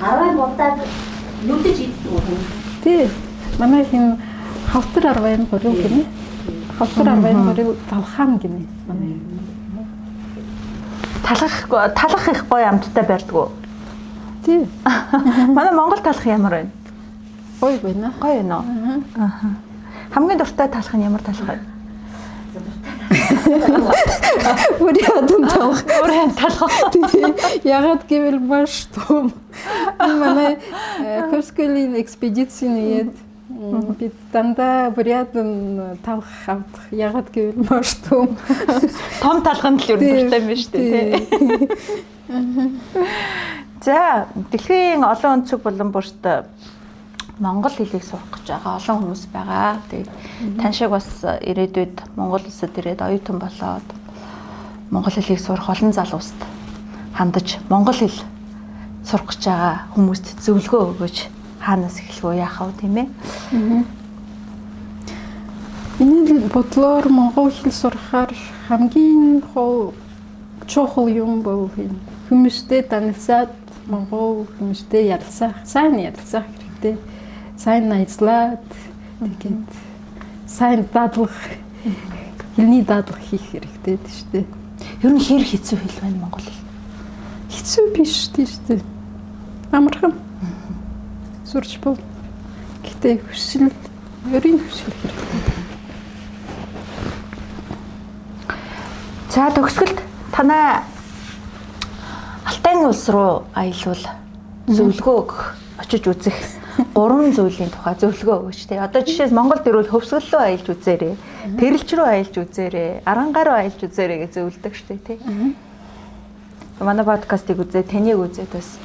Арвайн будааг нүдэж иддэг үү? Тий. Манай хин хавтар арвайн гурил гинэ. Хавтар арвайн гурил талхан гинэ. Манай. Талах их гоё амттай барьдаг уу? Тий. Манай Монгол талах ямар байна? Гоё байна. Гоё байна уу? Аа. Хамгийн дуртай талах нь ямар талах вэ? Бүрийн талах. Бүрийн талах. Ягаад гэвэл маш том. Манай Хөвсгөлийн экспедицийн үед бид дандаа бүрийн талах авдах. Ягаад гэвэл маш том. Том талах нь л ер нь дуртай юм биш үү, тий? За, дэлхийн олон өнцөг булан бүрт монгол хэлийг сурах гэж байгаа олон хүмүүс байгаа. Тэгээд тань шиг бас ирээдүйд Монгол улсад ирээд оюутан болоод монгол хэлийг сурах олон залууст хандаж монгол хэл сурах гэж байгаа хүмүүст зөвлөгөө өгөөч. Хаанаас эхлэх вэ, яах вэ, тийм ээ? Миний бодлоор монгол хэл сурахаар хамгийн чухал юм бол хүмүүстэй танилцаад монгол хүмүүстэй ярилцах, сайн ярилцах хэрэгтэй. Сайн найзлаад тэгээд сайн дадлах, хэлний дадлах хийх хэрэгтэй шүү дээ. Ер нь хэр хэцүү хэл байна монгол хэл? Хэцүү биш шүү дээ. Амархан. Сурч бол. Гэтэ хүсэл, ерийн хүсэл хэрэгтэй. За төгсгөлд танай Алтайн улс руу аялвал зөвлөгөө өгөх, очиж үзэх 3 зүйлийн тухай зөвлөгөө өгөөч тий. Одоо жишээ нь Монголд ирвэл Хөвсгөл рүү аялж үзээрэй, Тэрэлж рүү аялж үзээрэй, Арангаа руу аялж үзээрэй гэж зөвлөдөг шүү дээ тий. Манай подкастыг үзээ, таныг үзээд бас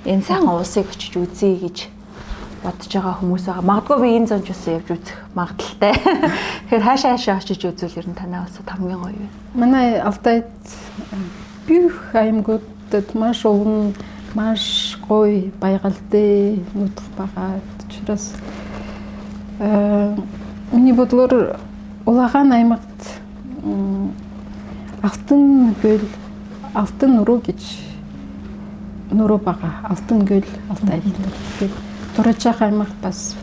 энэ сайхан улсыг очиж үзье гэж бодож байгаа хүмүүс байгаа. Магадгүй би энэ зонч ус явж үзэх магадлалтай. Тэгэхээр хаашаа очиж үзвэл ер нь танай улсад хамгийн гоё вэ? Манай Алтайд бүх аймагуудад маш олон маш гоё байгальтай нутаг байгаа. Учраас миний бодлоор Улагаан аймагт Алтан гөл, Алтан нуруу гэж нуруу байгаа. Алтан гөл Алтай хэлээр. Турачаах аймагт бас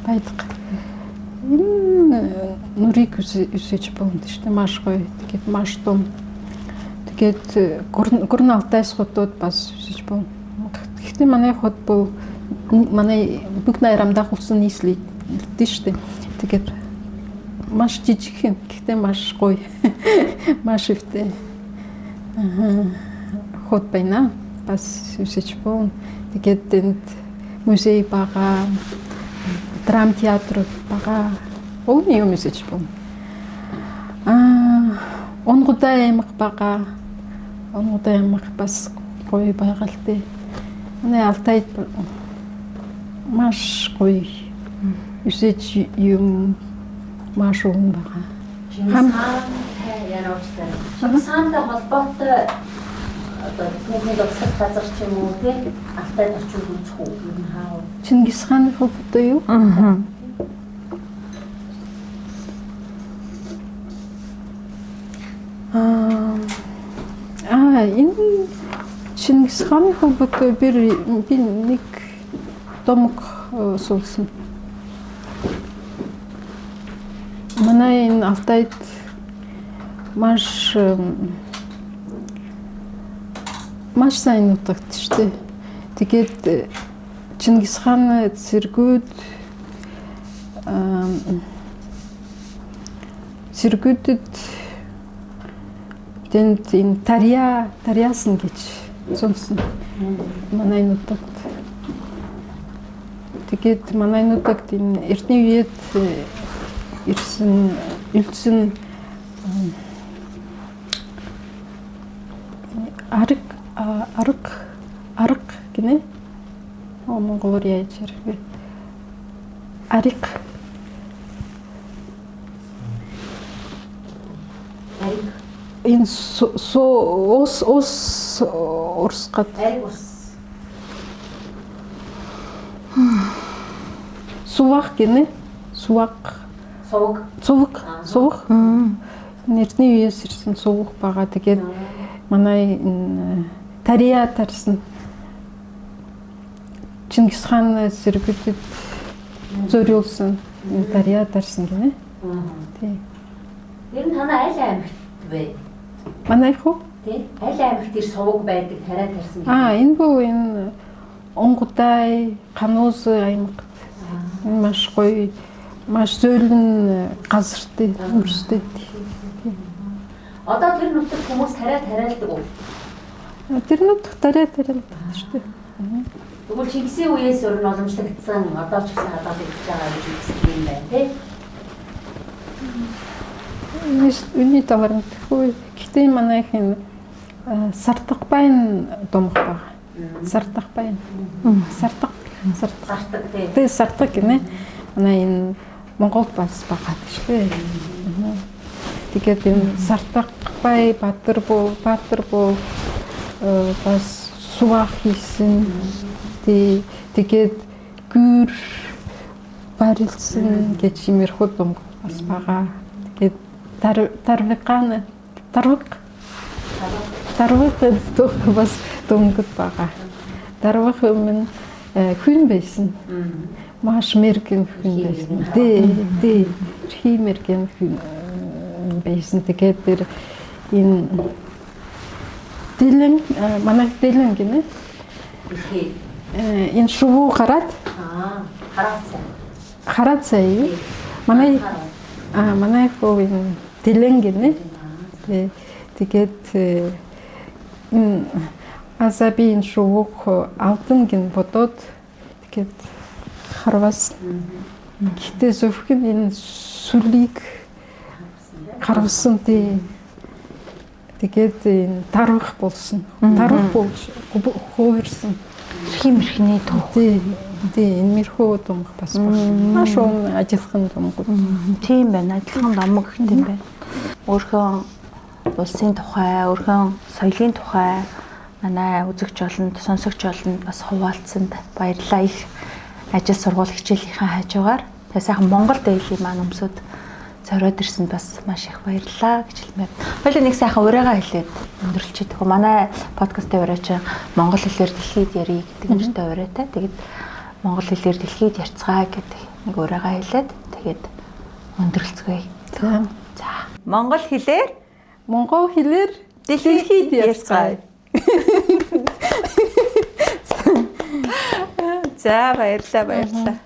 байдаг. Энэ нүрийг үсэж болно шүү дээ. Маш гоё. Тэгээд маш том. Тэгээд Гүрэн Алтайс хотууд бас үсэж болно. Гэхдээ манай хот бол манай бүх найрамдах улсын нийслэлтэй шүү дээ. Тэгээд маш жижигхэн, гэхдээ маш гоё. Маш өвтэй. Хот байна. Бас үсэж болно. Тэгээд энд музей байгаа, драм театр байгаа. Олон юм үсэж болно. Онгодай аймаг байгаа. Онгодай аймаг бас гоё байгальтай. Манай Алтайд маш гоё үсэж юм маш олон байгаа. Чингис хаантай яаралтай. Чингис хаантай холбоотой одоо түүхийн дурсах газар ч юм уу тий Алтайд очиж үзэх үү ер нь хаа вэ? Чингис хааны холбоотой юу? Энэ Чингис хааны холбоотой би нэг домог суулсан. Манай энэ Алтайд маш Маш сайн нутагт шүү дээ. Тэгээд Чингис хаан цэргүүд цэргүүдэд тэнд энэ тарьяасан гэж сонссон. Манай нутагт. Тэгээд манай нутагт энэ эртний үед ирсэн үлдсэн арга гинэ. Монголоор яаж ярих вэ? Ариг. Энэ ус урсгад. Ариг ус. Сувах гинэ. Сувах. Сувг. Сувг. Эртний үеэс ирсэн сувг байгаа. Тэгээд манай энэ тарья тарсан Чингис хаан цэргүүдэд зориулсан тарья тарсан гинэ. Тий. Ер нь танай аль аймагт вэ? Манай хүү? Тий. Аль аймагт тэр сувг байдаг, тарай тарсан гинэ? Энэ бүү энэ Онгодай, Кануус аймагт энэ маш гоё, маш зөөлөн газартай, өрстэй. Одоо тэр нутагт хүмүүс тарай тариалдаг уу? Тэр нутагт тарай тариалдаг шүү дээ. Тэгвэл Чингисийн үеэс өөр нь уламжлагдсан, одоо ч гэсэн хадгалагдаж байгаа гэж үздэг юм байна, тий? Үүний талаар мэдэхгүй. Гэхдээ манайх энэ сартагбайн домог байгаа. Сартагбайн. Сартаг. Тий. Тэ сартаг гинэ. Манай энэ Монголд бас байгаа шүү дээ. Тэгээд энэ Сартагбай Баатар буу бас сувах хийсэн. Тэгээд гүр барилсан гэж иймэрхүү домог бас байгаа. Тэгээд тарвиг бас домгод байгаа. Тарвиг өмнө хүн байсан. Маш мэргэн хүн байсан. Тий, хий мэргэн хүн байсан. Тэгээд тэр энэ дэлэн манай дэлэн гинэ. Энэ шувуу гараад хараацай. Манай манай хөө энэ дэлэн гинэ. Тэгээд энэ асаби энэ шувууг алдан гин бодоод тэгээд харвас. Гэхдээ зөвхөн энэ сүлийг харвасан. Тэгээд энэ тарвах болсон. Тарвах болж хувирсан. Химэрхний түүх. Тий, энэ мэрхүү домог бас байна. Маш өмнө адилхан домгууд. Тийм байна, адилхан домог гэх юм байна. Өөрхөн улсын тухай, өөрхөн соёлын тухай манай үзэгч олонд, сонсогч олонд бас хуваалцсанд баярлалаа. Их ажил сургууль хичээлийнхээ хажуугаар тэгээ сайхан Монгол Дейли маань өмсөд зориод ирсэнд бас маш их баярлалаа гэж хэлмээр. Хоёлаа нэг сайхан урайгаа хэлээд өндөрлөж идэх. Манай подкастын урай чинь Монгол хэлээр дэлхийд ярий гэдэг нэртэй урайтай. Тэгээд монгол хэлээр дэлхийд ярьцгаа гэдэг нэг урайгаа хэлээд тэгээд өндөрлцгөөе. За. Монгол хэлээр дэлхийд ярьцгаая. За баярлалаа.